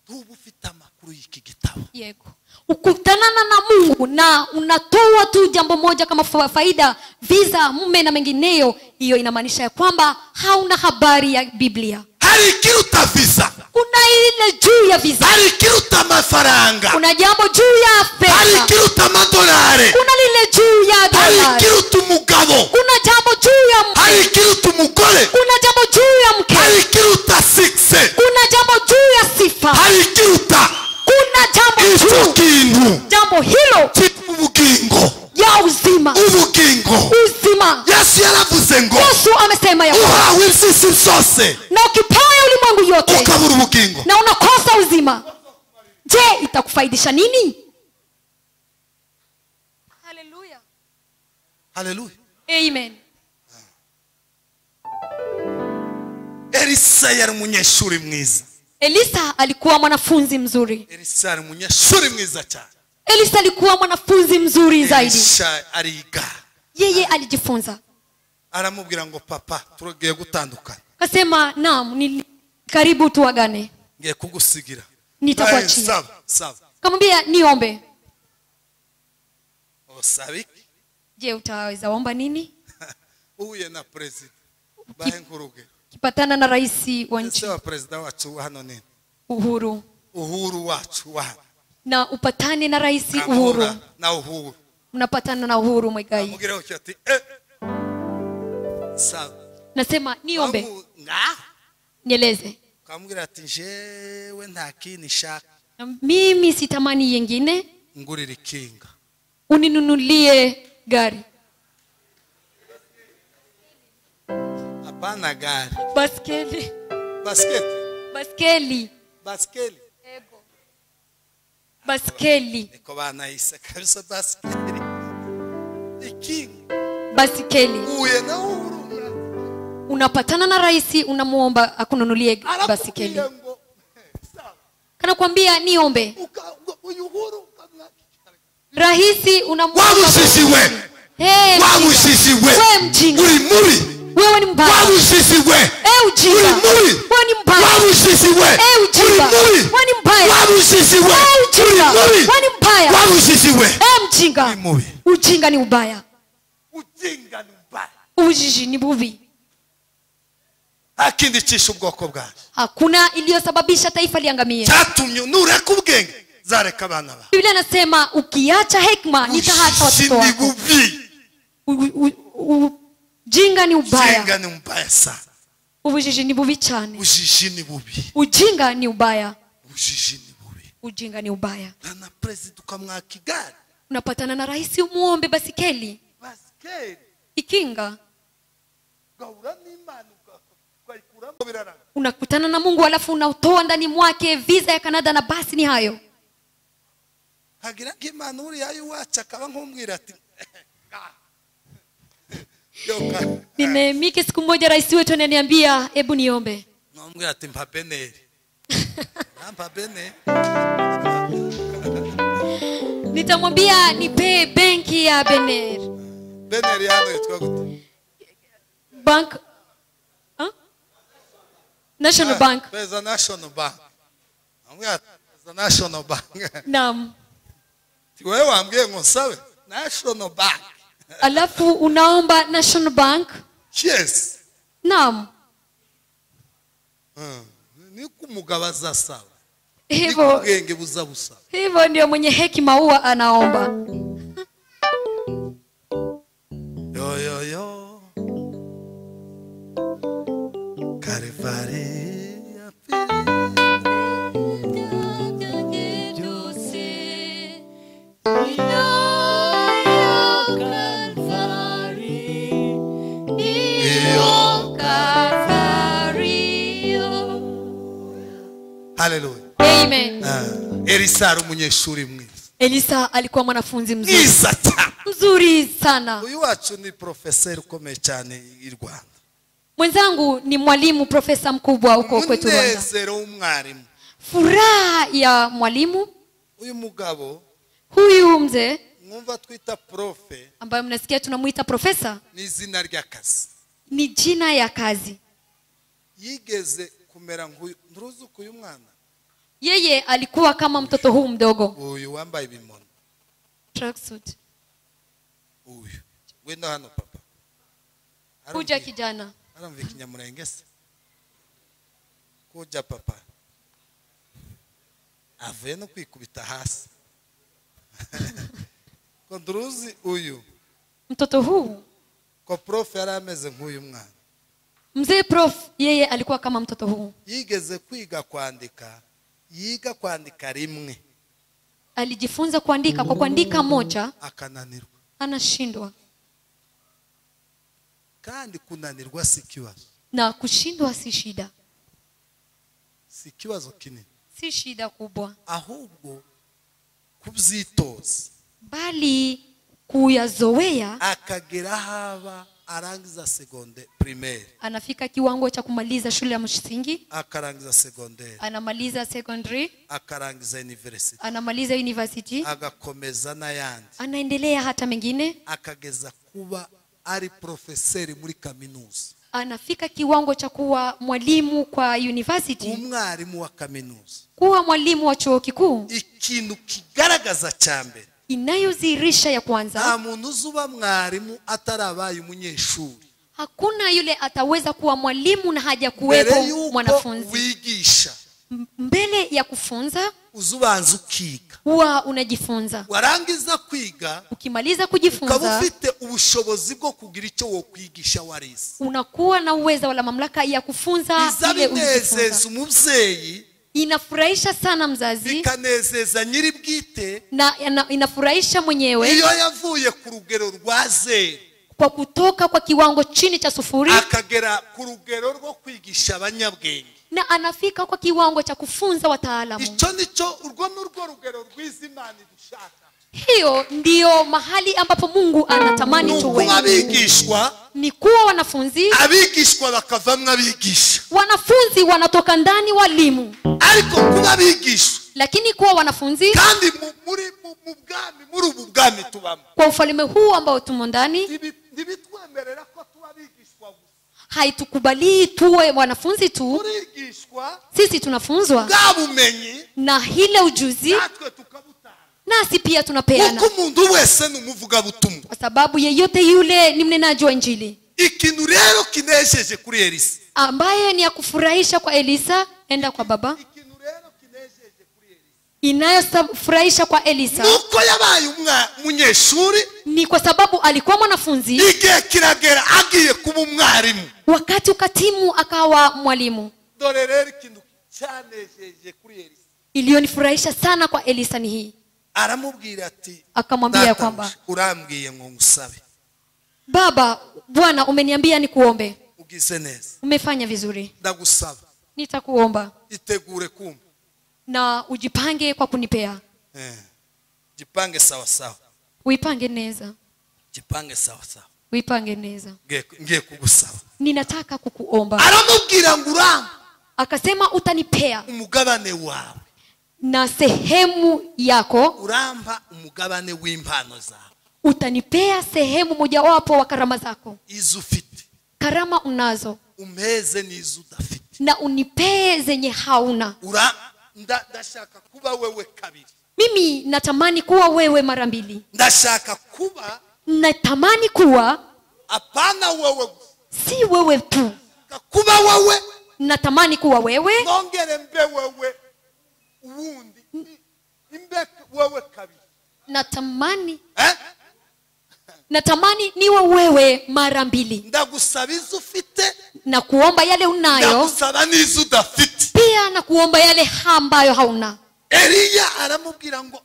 S1: Tuba ufite amakuru y'iki gitabo.
S2: Yego. Ukutanana na Mungu na unatoa tu jambo moja kama faida, visa, mume na mengineyo, hiyo inamaanisha ya kwamba hauna habari ya Biblia.
S1: Hari ikiruta visa.
S2: Kuna ile juu ya visa.
S1: Hari ikiruta amafaranga.
S2: Kuna jambo juu ya pesa.
S1: Hari ikiruta amadolari.
S2: Kuna lile juu ya dolari.
S1: Hari ikiruta umugabo.
S2: Kuna jambo juu ya mke.
S1: Hari ikiruta umugore.
S2: Kuna jambo juu ya mke.
S1: Hari ikiruta success.
S2: Kuna jambo juu ya sifa.
S1: Hari ikiruta.
S2: Kuna jambo juu.
S1: Kintu.
S2: Jambo hilo
S1: ubugingo.
S2: Ya uzima.
S1: Ubugingo.
S2: Uzima.
S1: Yesu yaravuze ngo.
S2: Yesu amesema ya kwamba
S1: uhawe iby'isi byose
S2: na ukipewa ulimwengu yote
S1: ukabura ubugingo
S2: na unakosa uzima, je, itakufaidisha nini? Haleluya.
S1: Haleluya.
S2: Amen.
S1: Elisa yari umunyeshuri mwiza.
S2: Elisa alikuwa mwanafunzi mzuri.
S1: Elisa yari umunyeshuri mwiza cyane.
S2: Elisa alikuwa mwanafunzi mzuri zaidi.
S1: Elisa ariga.
S2: Yeye alijifunza.
S1: Aramubwira ngo papa tugiye gutandukana.
S2: Akasema naam, ni karibu tuagane.
S1: Ngiye kugusigira.
S2: Nitakuachia.
S1: Sawa, sawa.
S2: Akamwambia niombe.
S1: Osabiki?
S2: Je, utaweza omba nini?
S1: Uye na president. Bahenkuruge.
S2: Kipatana na rais wa nchi.
S1: Sawa, president wacu hano nini?
S2: Uhuru.
S1: Uhuru wacu wa.
S2: Na upatane na rais Uhuru.
S1: Na Uhuru.
S2: Unapatana na Uhuru Muigai.
S1: Amubwira ati sawa.
S2: Nasema niombe. Nieleze.
S1: Akamubwira ati jewe nta kindi nshaka.
S2: Mimi sitamani yengine.
S1: Ngurira ikinga.
S2: Uninunulie gari.
S1: Hapana gari.
S2: Baskeli.
S1: Basketi.
S2: Baskeli.
S1: Baskeli.
S2: Ego. Baskeli.
S1: Niko bana isa kabisa baskeli. Ikinga.
S2: Baskeli.
S1: Uye na Uhuru.
S2: Unapatana na rais unamuomba akununulie basikeli. Kana kuambia niombe. Rahisi unamuomba.
S1: Wabushishiwe.
S2: Hey,
S1: wabushishiwe.
S2: Wewe mjinga.
S1: Uri muri.
S2: Wewe ni mbaya.
S1: Wabushishiwe.
S2: Eh, ujinga.
S1: Uri muri.
S2: Wewe ni mbaya.
S1: Wabushishiwe.
S2: Eh, ujinga.
S1: Uri muri.
S2: Wewe ni mbaya.
S1: Wabushishiwe.
S2: Eh, ujinga.
S1: Uri muri.
S2: Wewe ni mbaya.
S1: Wabushishiwe.
S2: Eh, mjinga. Ujinga ni ubaya.
S1: Ujinga ni ubaya.
S2: Ujiji ni bubi.
S1: Hakindi cisha ubwoko bwaje.
S2: Hakuna iliyosababisha taifa liangamie.
S1: Cyatumye nureka ubwenge zareka abana bawe.
S2: Biblia inasema ukiacha hekima nitaacha watoto wako. Ujinga ni ubaya.
S1: Ujinga ni mbaya sana.
S2: Ubujiji ni bubi cyane.
S1: Ubujiji ni bubi.
S2: Ujinga ni ubaya.
S1: Ubujiji ni bubi.
S2: Ujinga ni ubaya.
S1: Na president ukamwaka igare.
S2: Unapatana na rais umuombe basikeli.
S1: Basikeli.
S2: Ikinga.
S1: Gahura n'Imana ukayikuramo biraranga.
S2: Unakutana na Mungu alafu unautoa ndani mwake visa ya Canada na basi ni hayo.
S1: Hagira nk'Imana uriya iwacu akaba nkumbwira ati
S2: Nimeemike siku moja rais wetu ananiambia hebu niombe.
S1: Namwambia ati mpa beneri. Nampa beneri.
S2: Nitamwambia nipe benki ya Bener.
S1: Beneri yano yitwa gute?
S2: Bank. Huh? National Bank.
S1: Pesa National Bank. Namwambia pesa National Bank.
S2: Naam.
S1: Wewe waambie ngo sawe National Bank.
S2: Alafu unaomba National Bank?
S1: Yes.
S2: Naam.
S1: Ni kumugabaza sawa.
S2: Hivyo
S1: ubwenge buza busa.
S2: Hivyo ndio mwenye hekima huwa anaomba.
S1: Yo yo yo. Kalvari ya Hallelujah.
S2: Amen.
S1: Elisa ari umunyeshuri mwiza.
S2: Elisa alikuwa mwanafunzi mzuri.
S1: Mwiza cyane.
S2: Mzuri sana.
S1: Uyu wacu ni professor ukomeye cyane i Rwanda.
S2: Mwenzangu ni mwalimu profesa mkubwa huko kwetu Rwanda.
S1: Munezero w'umwarimu.
S2: Furaha ya mwalimu.
S1: Uyu mugabo,
S2: huyu mzee
S1: mwumva twita profe,
S2: ambaye mnasikia tunamuita profesa,
S1: ni izina ry'akazi.
S2: Ni jina ya kazi.
S1: Yigeze kumera nk'uyu, nturuzi uyu mwana.
S2: Yeye alikuwa kama mtoto huu mdogo.
S1: Uyu wambaye ibimono.
S2: Tracksuit.
S1: Uyu. Wenda hano papa.
S2: Kuja kijana.
S1: Aramva ikinyamurenge se. Kuja papa. Avuye no kwikubita hasi. Ko nduruzi uyu.
S2: Mtoto huu.
S1: Ko prof yari ameze nk'uyu mwana.
S2: Mzee prof yeye alikuwa kama mtoto huu.
S1: Yigeze kwiga kwandika. Yiga kwandika rimwe.
S2: Alijifunza kuandika kwa kuandika moja.
S1: Akananirwa.
S2: Anashindwa.
S1: Kandi kunanirwa si kibazo.
S2: Na kushindwa si shida.
S1: Si kibazo kinini.
S2: Si shida kubwa.
S1: Ahubwo kubyitoza.
S2: Bali kuyazoea.
S1: Akagera haba arangiza seconde primaire.
S2: Anafika kiwango cha kumaliza shule ya msingi.
S1: Akarangiza secondaire.
S2: Anamaliza secondary.
S1: Akarangiza university.
S2: Anamaliza university.
S1: Agakomeza n'ayandi.
S2: Anaendelea hata mengine.
S1: Akageza kuba ari professeur muri kaminuza.
S2: Anafika kiwango cha kuwa mwalimu kwa university.
S1: Umwarimu wa kaminuza.
S2: Kuwa mwalimu wa chuo kikuu.
S1: Ikintu kigaragaza cyambere.
S2: Inayodhihirisha ya kwanza.
S1: Nta muntu uzuba mwarimu atarabaye umunyeshuri.
S2: Hakuna yule ataweza kuwa mwalimu na haja kuwepo mwanafunzi.
S1: Wigisha.
S2: Mbele ya kufunza
S1: uzubanza ukiga.
S2: Huwa unajifunza.
S1: Warangiza kwiga,
S2: ukimaliza kujifunza,
S1: ukaba ufite ubushobozi bwo kugira icyo wo kwigisha warize.
S2: Unakuwa na uwezo wala mamlaka ya kufunza ile ulijifunza.
S1: Umubyeyi
S2: inafurahisha sana mzazi.
S1: Bikanezeza nyiri bwite.
S2: Na inafurahisha mwenyewe.
S1: Iyo yavuye ku rugero rwa zero,
S2: kwa kutoka kwa kiwango chini cha 0,
S1: akagera ku rugero rwo kwigisha abanyabwenge,
S2: na anafika kwa kiwango cha kufunza wataalamu.
S1: Icyo nico urwo nurwo rugero rwiza Imana idushaka.
S2: Hiyo ndiyo mahali ambapo Mungu anatamani tuwe.
S1: Abigishwa
S2: ni kuwa wanafunzi.
S1: Abigishwa bakavamwa abigisha.
S2: Wanafunzi wanatoka ndani walimu.
S1: Ariko kuba abigishwa,
S2: lakini kuwa wanafunzi
S1: kandi muri mu bwami, muri ubu bwami tubamo,
S2: kwa ufalme huu ambao tumo ndani,
S1: ntibitwemerera ko tuba abigishwa gusa.
S2: Haitukubali tuwe wanafunzi tu.
S1: Turigishwa,
S2: sisi tunafunzwa
S1: bwa bumenyi
S2: na ile ujuzi,
S1: natwe tukabutanga,
S2: nasi pia tunapeana.
S1: Kuko umuntu wese ni umuvugabutumwa,
S2: kwa sababu yeyote yule ni mnenaji wa Injili.
S1: Ikintu rero kinejeje kuri Elisa,
S2: ambaye ni ya kufurahisha kwa Elisa, enda kwa baba.
S1: Ikintu rero kinejeje kuri Elisa,
S2: inayofurahisha kwa Elisa,
S1: nuko yabaye umunyeshuri,
S2: ni kwa sababu alikuwa mwanafunzi.
S1: Igihe kiragera agiye kuba umwarimu,
S2: wakati ukatimu akawa mwalimu.
S1: Dore rero ikintu cyanejeje kuri Elisa,
S2: Iliyonifurahisha sana kwa Elisa ni hii.
S1: Aramubwira ati,
S2: akamwambia kwamba
S1: urambwiye ngo ngusabe.
S2: Baba, Bwana umeniambia nikuombe.
S1: Ugize neza.
S2: Umefanya vizuri.
S1: Ndagusaba.
S2: Nitakuomba.
S1: Itegure kumpa.
S2: Na ujipange kwa kunipea.
S1: Jipange sawa sawa.
S2: Uipange neza.
S1: Jipange sawa sawa.
S2: Uipange neza.
S1: Ngiye kugusaba.
S2: Ninataka kukuomba.
S1: Aramubwira ngo urampa.
S2: Akasema utanipea
S1: umugabane wawe
S2: na sehemu yako.
S1: Urampa umugabane w'impano zawe.
S2: Utanipea sehemu mojawapo wa karama zako.
S1: Izo ufite.
S2: Karama unazo.
S1: Umeze n'izo udafite.
S2: Na unipee zenye hauna.
S1: Ndashaka kuba wewe kabiri.
S2: Mimi natamani kuwa wewe mara mbili.
S1: Ndashaka kuba.
S2: Natamani kuwa.
S1: Hapana wewe.
S2: Si wewe tu.
S1: Kuba wewe.
S2: Natamani kuwa wewe.
S1: Nongere mbe wewe uwundi. Imbe wewe kabiri.
S2: Natamani. Natamani niwe wewe mara mbili.
S1: Ndagusaba izo ufite.
S2: Na kuomba yale unayo.
S1: Ndagusaba n'izo udafite.
S2: Pia na kuomba yale ambayo hauna.
S1: Eliya aramubwira ngo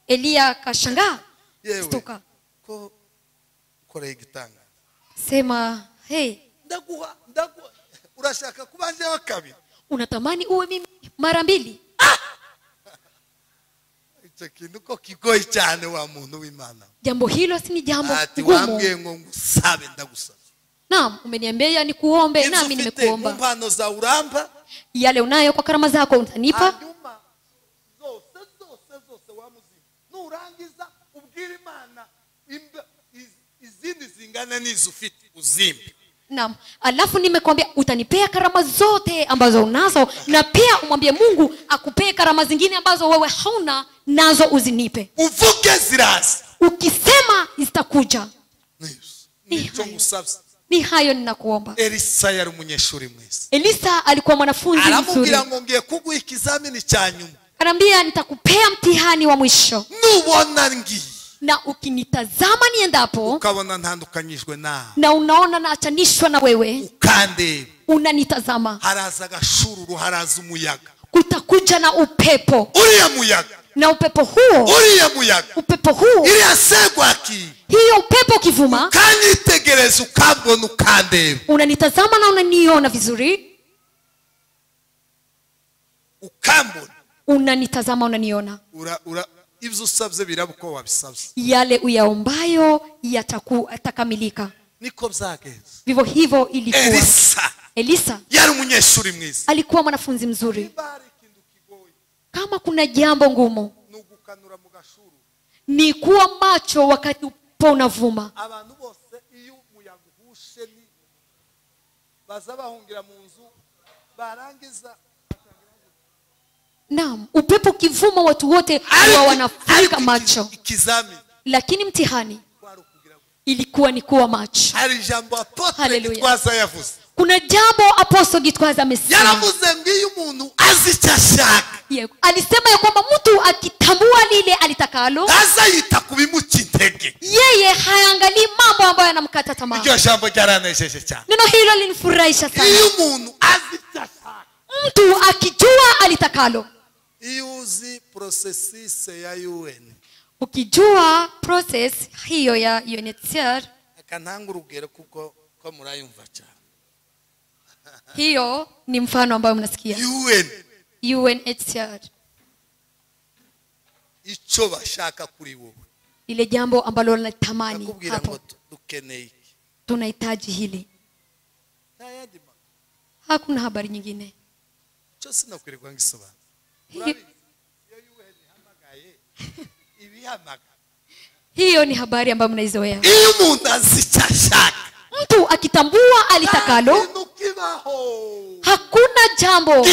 S2: Eliya akashangaa.
S1: Yewe. Ko koreye igitanga.
S2: Sema, hey.
S1: Ndaguha urashaka kuba njewe kabiri.
S2: Unatamani uwe mimi mara mbili.
S1: Icyo kintu ko kigoye cyane wa muntu w'Imana.
S2: Jambo hilo si ni jambo
S1: gumu. Wambwiye ngo ngusabe ndagusaba.
S2: Naam, umeniambia nikuombe nami nimekuomba.
S1: Impano za urampa.
S2: Yale unayo kwa karama zako utanipa.
S1: Hanyuma zose zose zose wamuzima. Nurangiza ubwira Imana izindi zingana n'izo ufite uzimpe.
S2: Naam, alafu nimekwambia utanipea karama zote ambazo unazo, na pia umwambie Mungu akupee karama zingine ambazo wewe hauna nazo uzinipe.
S1: Uvuge ziraza.
S2: Ukisema zitakuja. Ni hayo ninakuomba.
S1: Elisa yari umunyeshuri mwiza.
S2: Elisa alikuwa mwanafunzi mzuri.
S1: Aramubwira ngo ngiye kuguha ikizamini cya nyuma.
S2: Anambia nitakupea mtihani wa mwisho.
S1: Nubona ngiye.
S2: Na ukinitazama niendapo,
S1: ukabona ntandukanyijwe nawe,
S2: na unaona naachanishwa na wewe,
S1: ukandeba,
S2: unanitazama,
S1: haraza agashururu, haraza umuyaga,
S2: kutakuja na upepo.
S1: Uriya muyaga,
S2: na upepo huo,
S1: uriya muyaga,
S2: upepo huo,
S1: iriya segwaki,
S2: hiyo upepo ukivuma,
S1: ukanyitegereza, ukambona, ukandeba,
S2: unanitazama na unaniona vizuri,
S1: ukambona,
S2: unanitazama, unaniona,
S1: ura ibyo usabye biraba uko wabisabye.
S2: Yale uyaombayo yatakamilika.
S1: Niko byagenze.
S2: Vivyo hivyo ilikuwa. Elisa
S1: yari umunyeshuri mwiza.
S2: Alikuwa mwanafunzi mzuri. Kama kuna jambo ngumu ni kuwa macho wakati upepo unavuma.
S1: Abantu bose iyo umuyaga uhushe ni baza bahungira mu nzu barangiza.
S2: Naam, upepo kivuma watu wote huwa wanafunga macho. Lakini mtihani ilikuwa ni kuwa macho. Haleluya. Kuna jambo Apostle Gitwaza amesema.
S1: Yaravuze ngo umuntu azi icyo ashaka.
S2: Yego, alisema ya kwamba mtu akitambua lile alitakalo,
S1: azayita kubimuca intege.
S2: Yeye haangalii mambo ambayo yanamkata tamaa.
S1: Iryo jambo ryaranejeje cyane.
S2: Neno hilo linifurahisha sana.
S1: Iyo umuntu azi icyo ashaka,
S2: mtu akijua alitakalo.
S1: Iyo uzi processus ya UN,
S2: ukijua process hiyo ya UNHCR,
S1: akantanga urugero kuko ko murayumva cyane.
S2: Hiyo ni mfano ambao mnasikia. UNHCR.
S1: Icyo bashaka kuri wowe,
S2: ile jambo ambalo natamani hapo,
S1: dukeneye iki,
S2: tunahitaji hili. Hakuna habari nyingine.
S1: Cyo sinakwirirwa ngisobanura.
S2: Hiyo ni habari ambayo mnaizoea.
S1: Iyo umuntu azi icyo ashaka,
S2: mtu akitambua alitakalo, hakuna jambo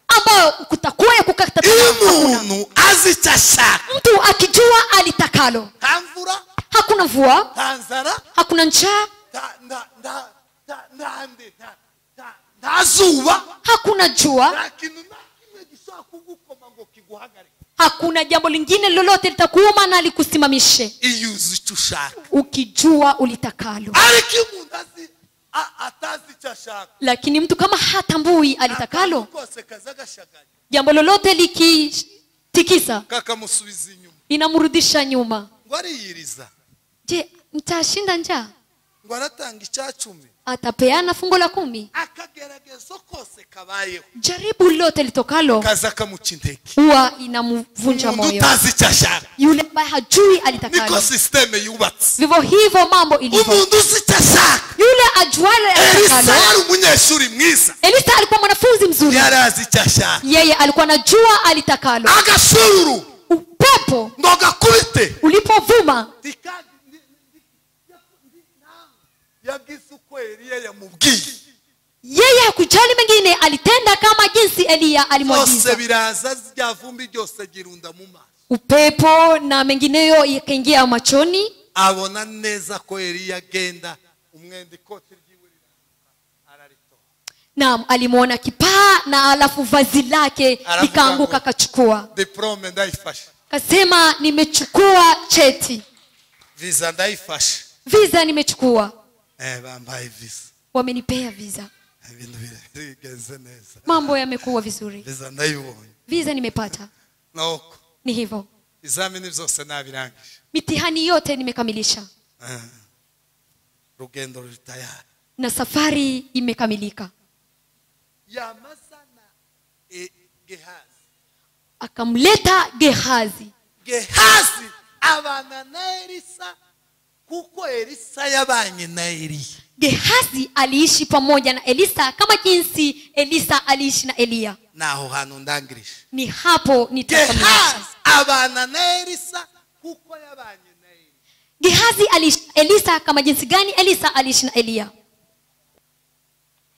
S2: ambayo kutakuwa ya kukata tamaa.
S1: Umuntu azi icyo ashaka,
S2: mtu akijua alitakalo, hakuna mvua, hakuna njaa, hakuna jua, hakuna jambo lingine lolote litakuuma na likusimamishe. Ukijua ulitakalo.
S1: atazi icyo ashaka,
S2: Lakini mtu kama hatambui alitakalo,
S1: kose kazagashaganya,
S2: jambo lolote likitikisa
S1: kakamusubiza inyuma,
S2: inamrudisha nyuma.
S1: Ngo ariyiriza.
S2: Je, mtashinda njaa?
S1: Ngo aratanga icya 10,
S2: Atapeana fungo la 10.
S1: Akageragezo kose kabayeho,
S2: Jaribu lote litokalo
S1: kaza kamuca intege,
S2: huwa inamvunja
S1: umuntu
S2: moyo.
S1: utazi icyo ashaka.
S2: Yule ambaye hajui
S1: Niko
S2: alitakalo.
S1: systeme yubatse.
S2: Vivyo hivyo mambo ilivyo.
S1: Umuntu uzi icyo ashaka.
S2: Yule ajuaye
S1: Elisa
S2: alitakalo.
S1: yari umunyeshuri mwiza,
S2: Elisa alikuwa mwanafunzi mzuri.
S1: yari azi icyo ashaka.
S2: Yeye alikuwa anajua alitakalo.
S1: Agasururu
S2: Upepo
S1: ngo gakubite
S2: ulipovuma,
S1: yagize uko Eliya yamubwiye.
S2: yeye hakujali mengine, alitenda kama jinsi Eliya alimwagiza.
S1: Byose biraza, rya vumbi ryose girunda mu maso.
S2: Upepo na mengineyo yakaingia machoni.
S1: Abona neza ko Eliya agenda, umwenda ikoti ryiwe araritora.
S2: Naam, alimuona kipaa na alafu vazi lake
S1: Alafu
S2: likaanguka, akachukua.
S1: Diplome ndayifashe,
S2: Kasema nimechukua cheti,
S1: visa ndayifashe.
S2: Visa nimechukua.
S1: Bambaye visa,
S2: Wamenipea visa,
S1: ibintu bigenze neza,
S2: mambo yamekuwa vizuri,
S1: visa ndayibonye.
S2: visa nimepata.
S1: Nuko
S2: Ni hivyo,
S1: ibizamini byose nabirangije,
S2: mitihani yote nimekamilisha
S1: rugendo ruri tayari,
S2: na safari imekamilika.
S1: Yamazana Gehazi,
S2: Akamleta Gehazi.
S1: Gehazi abana na Elisa kuko Elisa yabanye na Eliya.
S2: Gehazi aliishi pamoja na Elisa kama jinsi Elisa aliishi na Eliya.
S1: Naho hantu ndangirije.
S2: Ni hapo nitakamilisha.
S1: Gehazi abana na Elisa kuko yabanye na Eliya.
S2: Gehazi aliishi Elisa kama jinsi gani Elisa aliishi na Eliya.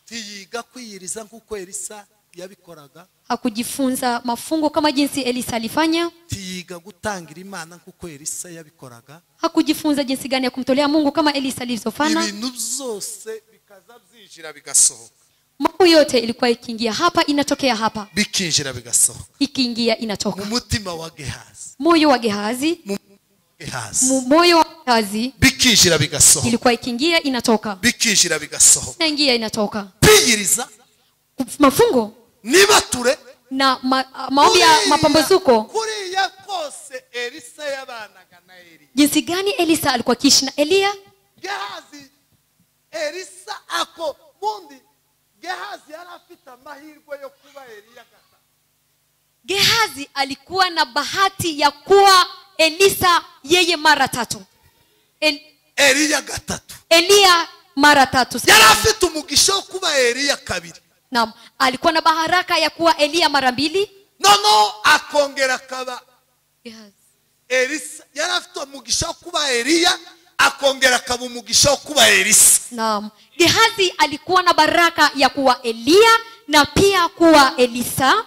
S1: Tiyiga kwiyiriza nkuko Elisa yabikoraga.
S2: Hakujifunza mafungo kama jinsi Elisa alifanya.
S1: Tiyiga gutangira Imana nkuko Elisa yabikoraga.
S2: Hakujifunza jinsi gani ya kumtolea Mungu kama Elisa alivyofanya.
S1: Ibintu byose bikaza byinjira bigasohoka.
S2: Mambo yote ilikuwa ikiingia hapa inatokea hapa,
S1: Bikinjira bigasohoka.
S2: ikiingia inatoka.
S1: Mu mutima wa Gehazi.
S2: Moyo wa Gehazi,
S1: Gehazi.
S2: moyo wa Gehazi
S1: Bikinjira bigasohoka.
S2: ilikuwa ikiingia inatoka,
S1: Bikinjira bigasohoka.
S2: inaingia inatoka.
S1: Kwiyiriza
S2: Mafungo
S1: nibature
S2: na maombi ya mapambazuko.
S1: Kuriya kose Elisa yabanaga na Eliya.
S2: Jinsi gani Elisa alikuwa akiishi na Eliya?
S1: Gehazi, Elisa ako bundi Gehazi yari afite amahirwe yo kuba Eliya gatatu.
S2: Gehazi alikuwa na bahati ya kuwa Elisa yeye mara 3.
S1: Eliya gatatu.
S2: Eliya mara 3.
S1: Yari afite umugisha wo kuba Eliya kabiri.
S2: Naam, alikuwa na baraka ya kuwa Eliya mara 2.
S1: No akongera akaba
S2: Gehazi.
S1: Elisa yari afite umugisha wo kuba Eliya, akongera akaba umugisha wo kuba Elisa.
S2: Naam, Gehazi alikuwa na baraka ya kuwa Eliya na pia kuwa Elisa.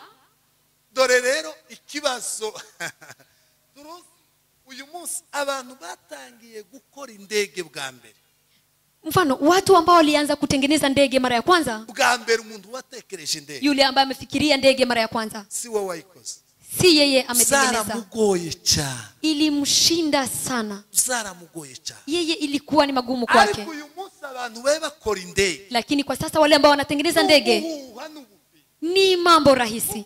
S1: Dore rero ikibazo uyu munsi abantu batangiye gukora indege bwa mbere.
S2: Mfano, watu ambao walianza kutengeneza ndege mara ya kwanza,
S1: bwa mbere umuntu watekereje indege,
S2: yule ambaye amefikiria ndege mara ya kwanza,
S1: si we wayikoze,
S2: si yeye ametengeneza.
S1: Zaramugoye cyane,
S2: ilimshinda sana,
S1: zaramugoye cyane,
S2: yeye ilikuwa ni magumu kwake.
S1: Ariko uyu munsi abantu babe bakora indege,
S2: lakini kwa sasa wale ambao wanatengeneza ndege ni mambo rahisi,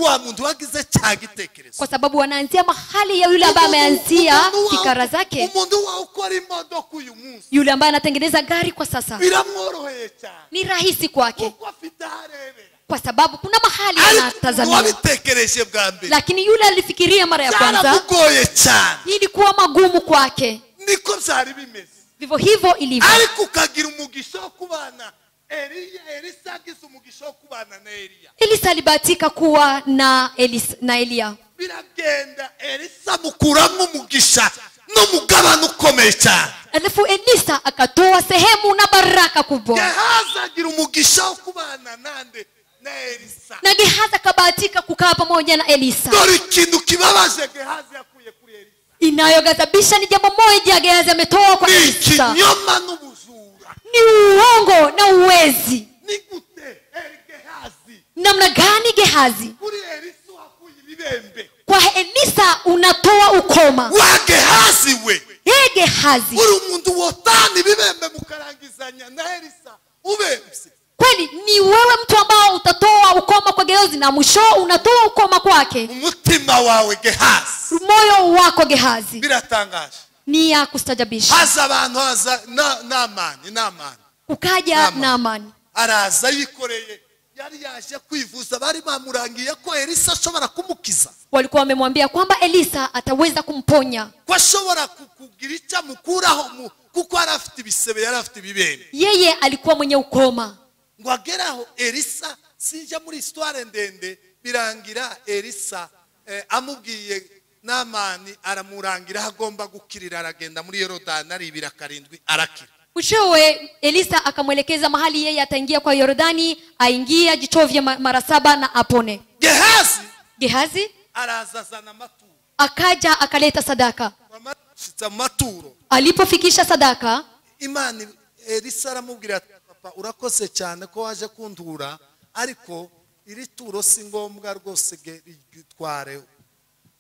S1: wa muntu wagize cya gitekerezo,
S2: kwa sababu wanaanzia mahali ya yule ambaye ameanzia fikra zake.
S1: Umuntu wa ukora imodoka uyu munsi,
S2: yule ambaye anatengeneza gari kwa sasa,
S1: biramworoheye cyane,
S2: ni rahisi kwake,
S1: kuko afite aharebera,
S2: kwa sababu kuna mahali anatazamia.
S1: Wabitekereje bwa mbere,
S2: lakini yule alifikiria mara ya kwanza,
S1: byaramugoye cyane,
S2: ilikuwa magumu kwake.
S1: Niko byari bimeze,
S2: vivyo hivyo ilivyo.
S1: Ariko ukagira umugisha wo kubana Eliya, Elisa agize umugisha wo kubana na Eliya.
S2: Elisa alibahatika kuwa na Elisa, na Eliya.
S1: Biragenda Elisa mukuramo umugisha n'umugabane ukomeye cyane.
S2: Alafu Elisa akatoa sehemu na baraka kubwa.
S1: Gehazi agira umugisha wo kubana nande na Elisa.
S2: Na Gehazi akabahatika kukaa pamoja na Elisa.
S1: Dore ikintu kibabaje Gehazi yakuye kuri Elisa.
S2: Inayoghadhabisha ni jambo moja Gehazi ametoa kwa Elisa.
S1: Ni ikinyoma n'ubujura.
S2: Ni uongo na uwezi.
S1: Ni gute Gehazi?
S2: Namna gani Gehazi?
S1: Kuri Elisa wakuye ibibembe.
S2: Kwa Elisa unatoa ukoma.
S1: Wa Gehazi we.
S2: Ye Gehazi.
S1: Uri umuntu wotana ibibembe mukarangizanya
S2: Ni wewe mtu ambao utatoa ukoma kwa Gehazi na mwisho unatoa ukoma kwake.
S1: Umutima wawe Gehazi.
S2: Moyo wako Gehazi.
S1: Biratangaje.
S2: Ni ya kustajabisha.
S1: Haza abantu haza Naamani.
S2: Ukaja Naamani.
S1: Araza yikoreye. Yari yaje kwivuza, bari bamurangiye ko Elisa ashobora kumukiza.
S2: Walikuwa wamemwambia kwamba Elisa ataweza kumponya.
S1: Ko ashobora kugira icyo amukuraho kuko yari afite ibisebe, yari afite ibibembe.
S2: Yeye alikuwa mwenye ukoma.
S1: Ngo ageraho Elisa, sinjya muri histoire ndende, birangira Elisa amubwiye Naamani aramurangira agomba gukirira, aragenda muri Yorodani aribira 7 arakira.
S2: Mwishowe Elisa akamwelekeza mahali yeye ataingia kwa Yordani, aingie ajichovye mara 7 na apone. Gehazi
S1: arazazana maturo.
S2: Akaja akaleta sadaka. Alipofikisha sadaka,
S1: Imani Elisa aramubwira ati papa urakoze cyane ko waje kuntura, ariko iri turo si ngombwa rwose gitware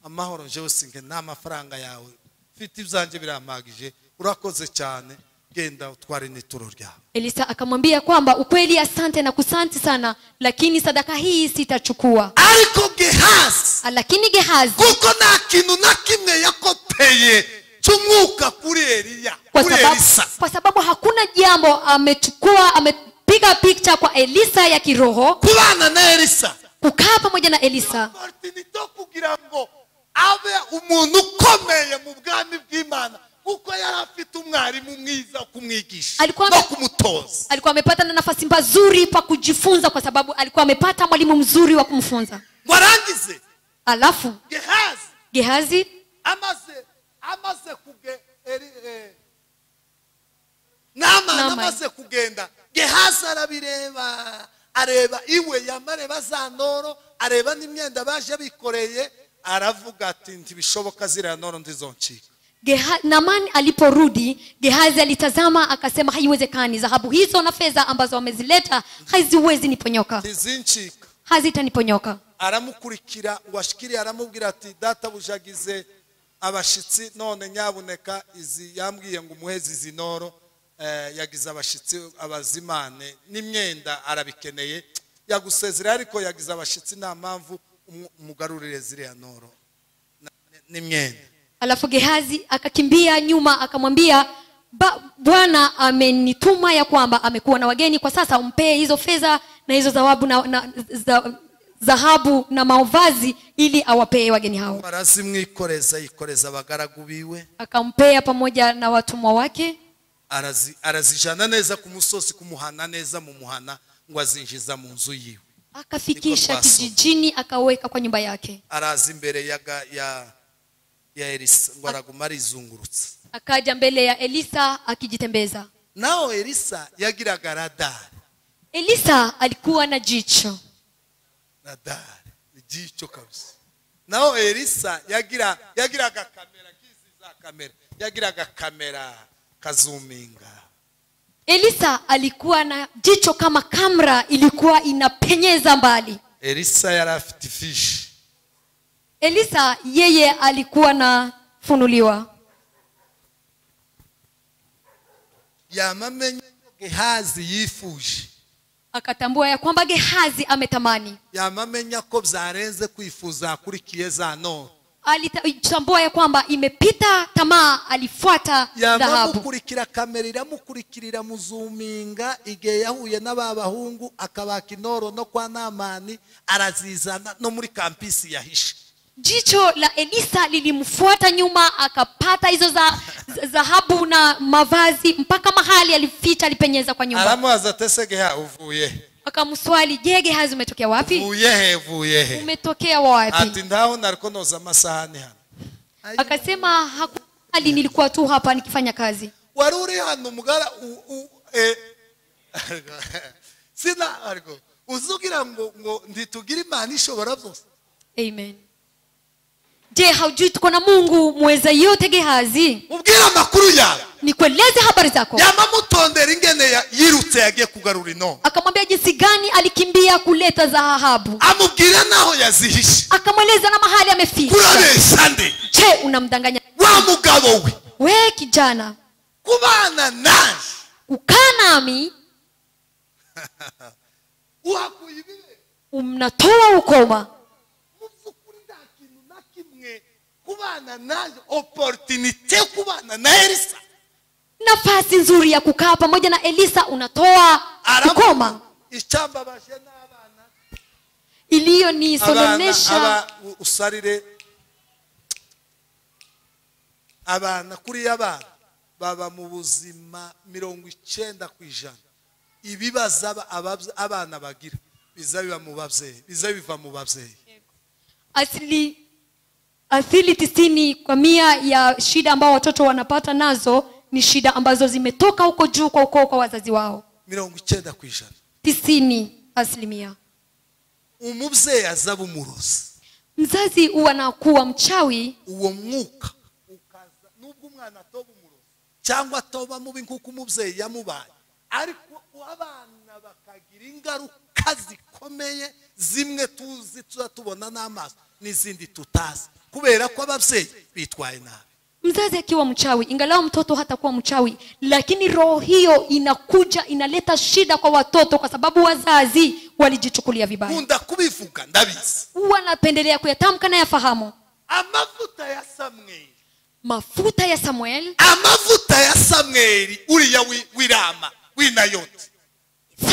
S1: amahoro njewe sinke nta mafaranga yawe mfite, ibyanjye birampagije, urakoze cyane, genda utware n'ituro ryawe.
S2: Elisa akamwambia kwamba ukweli asante na kusanti sana, lakini sadaka hii sitachukua.
S1: Ariko Gehazi,
S2: lakini Gehazi
S1: kuko nta kintu na kimwe yakopeye cy'umwuka kuri Eliya, kuri Elisa,
S2: kwa sababu hakuna jambo amechukua, amepiga picha kwa Elisa ya kiroho.
S1: Kubana na Elisa,
S2: kukaa pamoja na Elisa,
S1: kugira ngo abe umuntu ukomeye mu bwami bw'Imana, kuko yari afite umwarimu mwiza kumwigisha no kumutoza.
S2: Alikuwa amepata na nafasi nzuri pa kujifunza kwa sababu alikuwa amepata mwalimu mzuri wa kumfunza.
S1: Warangize.
S2: Alafu Gehazi
S1: amaze Naamani amaze kugenda, Gehazi arabireba, areba iwe yamareba za ndoro, areba n'imyenda baje bikoreye, aravuga ati ntibishoboka ziriya ndoro ndizoncika.
S2: Naamani aliporudi, Gehazi alitazama akasema haiwezekani, dhahabu hizo na fedha ambazo wamezileta haziwezi niponyoka. Hazitaniponyoka.
S1: Aramukurikira washikiri, aramubwira ati data bujagize abashitsi none nyabuneka izi yambwiye ngo umuhezi izi noro, yagize abashitsi abazimane n'imyenda arabikeneye, yagusezera ariko yagize abashitsi nta mpamvu umugarurire ziriya noro n'imyenda.
S2: Alafu Gehazi akakimbia nyuma akamwambia, Bwana amenituma ya kwamba amekuwa na wageni kwa sasa, umpee hizo fedha na hizo zawabu na dhahabu na mavazi ili awapee wageni hao.
S1: Arazimwikoreza, yikoreza abagaragu biwe,
S2: akampea pamoja na watumwa wake.
S1: Arazijana neza ku musozi kumuhana neza mu muhana ngo azinjiza mu nzu yiwe.
S2: Akafikisha kijijini akaweka kwa nyumba yake.
S1: Araza imbere ya Elisa ngo araguma arizungurutsa.
S2: Akaja mbele ya Elisa akijitembeza.
S1: Nao Elisa yagiraga radari.
S2: Elisa alikuwa na jicho.
S1: Radari, jicho kabisa. Nao Elisa yagiraga kamera, kizi za kamera. Yagiraga kamera kazuminga.
S2: Elisa alikuwa na jicho kama kamera ilikuwa inapenyeza mbali.
S1: Elisa yari afite fish.
S2: Elisa yeye alikuwa na funuliwa.
S1: Yamamenye Gehazi yifuje.
S2: Akatambua ya kwamba Gehazi ametamani.
S1: Yamamenya ko byarenze kwifuza akurikiye za noro.
S2: Alitambua ya kwamba imepita tamaa, alifuata dhahabu.
S1: Yamamukurikira kamera iramukurikirira muzuminga igihe yahuye n'ababahungu akabaka inoro no kwa Naamani arazizana no muri kampisi yahishe.
S2: Jicho la Elisa lilimfuata nyuma, akapata hizo za dhahabu na mavazi mpaka mahali alificha, alipenyeza kwa nyumba.
S1: Aramubaza ati ese Gehazi uvuye?
S2: Akamswali, je, Gehazi umetokea wapi?
S1: Uvuye he?
S2: Umetokea wapi?
S1: Ati ndaho nariko noza amasahani hano.
S2: Akasema hakuna, nilikuwa tu hapa nikifanya kazi.
S1: Wari uri hano mugara sina ariko uzugira ngo nditugira Imana ishobora byose.
S2: Amen. Je, haujui tuko na Mungu mweza yote Gehazi?
S1: Ubwira amakuru yawe.
S2: Nikueleze habari zako.
S1: Yamamutondera ingene yirutse yagiye kugarura ino.
S2: Akamwambia jinsi gani alikimbia kuleta dhahabu.
S1: Amubwira naho yazihishe.
S2: Akamweleza na mahali ameficha.
S1: Kurabesha nde?
S2: Je, unamdanganya?
S1: Wa mugabo we.
S2: We kijana.
S1: Kubana nanje.
S2: Kukaa nami.
S1: Uhakuye ibibembe.
S2: Mnatoa ukoma.
S1: Mu by'ukuri nta kintu na kimwe kubana nayo opportunité kubana na Elisa.
S2: Nafasi nzuri ya kukaa pamoja na Elisa unatoa ukoma.
S1: Icyambabaje n'abana
S2: iliyo ni sononesha
S1: usarire abana kuri abana baba mu buzima 90% ibibazo abana bagira biza biba mu babyeyi, biza biva mu babyeyi.
S2: Asili 90% ya shida ambao watoto wanapata nazo ni shida ambazo zimetoka huko juu kwa ukoo kwa wazazi wao.
S1: 90%.
S2: 90%.
S1: Umubyeyi azaba umurozi.
S2: Mzazi huwa anakuwa mchawi.
S1: Uwo mwuka ukaza nubwo umwana atoba umurozi cyangwa atoba mubi nkuko umubyeyi yamubaye, ariko abana bakagira ingaruka zikomeye, zimwe tuzi tuzatubona n'amaso n'izindi tutazi kubera ko ababyeyi bitwaye nabi.
S2: Mzazi akiwa mchawi, ingalau mtoto hatakuwa mchawi, lakini roho hiyo inakuja inaleta shida kwa watoto kwa sababu wazazi walijichukulia vibaya.
S1: Nkunda kubivuga ndabizi.
S2: Huwa napendelea kuyatamka na yafahamu.
S1: Amavuta ya Samuel.
S2: Mafuta ya Samuel.
S1: Amavuta ya Samuel uriya wirama winayoti.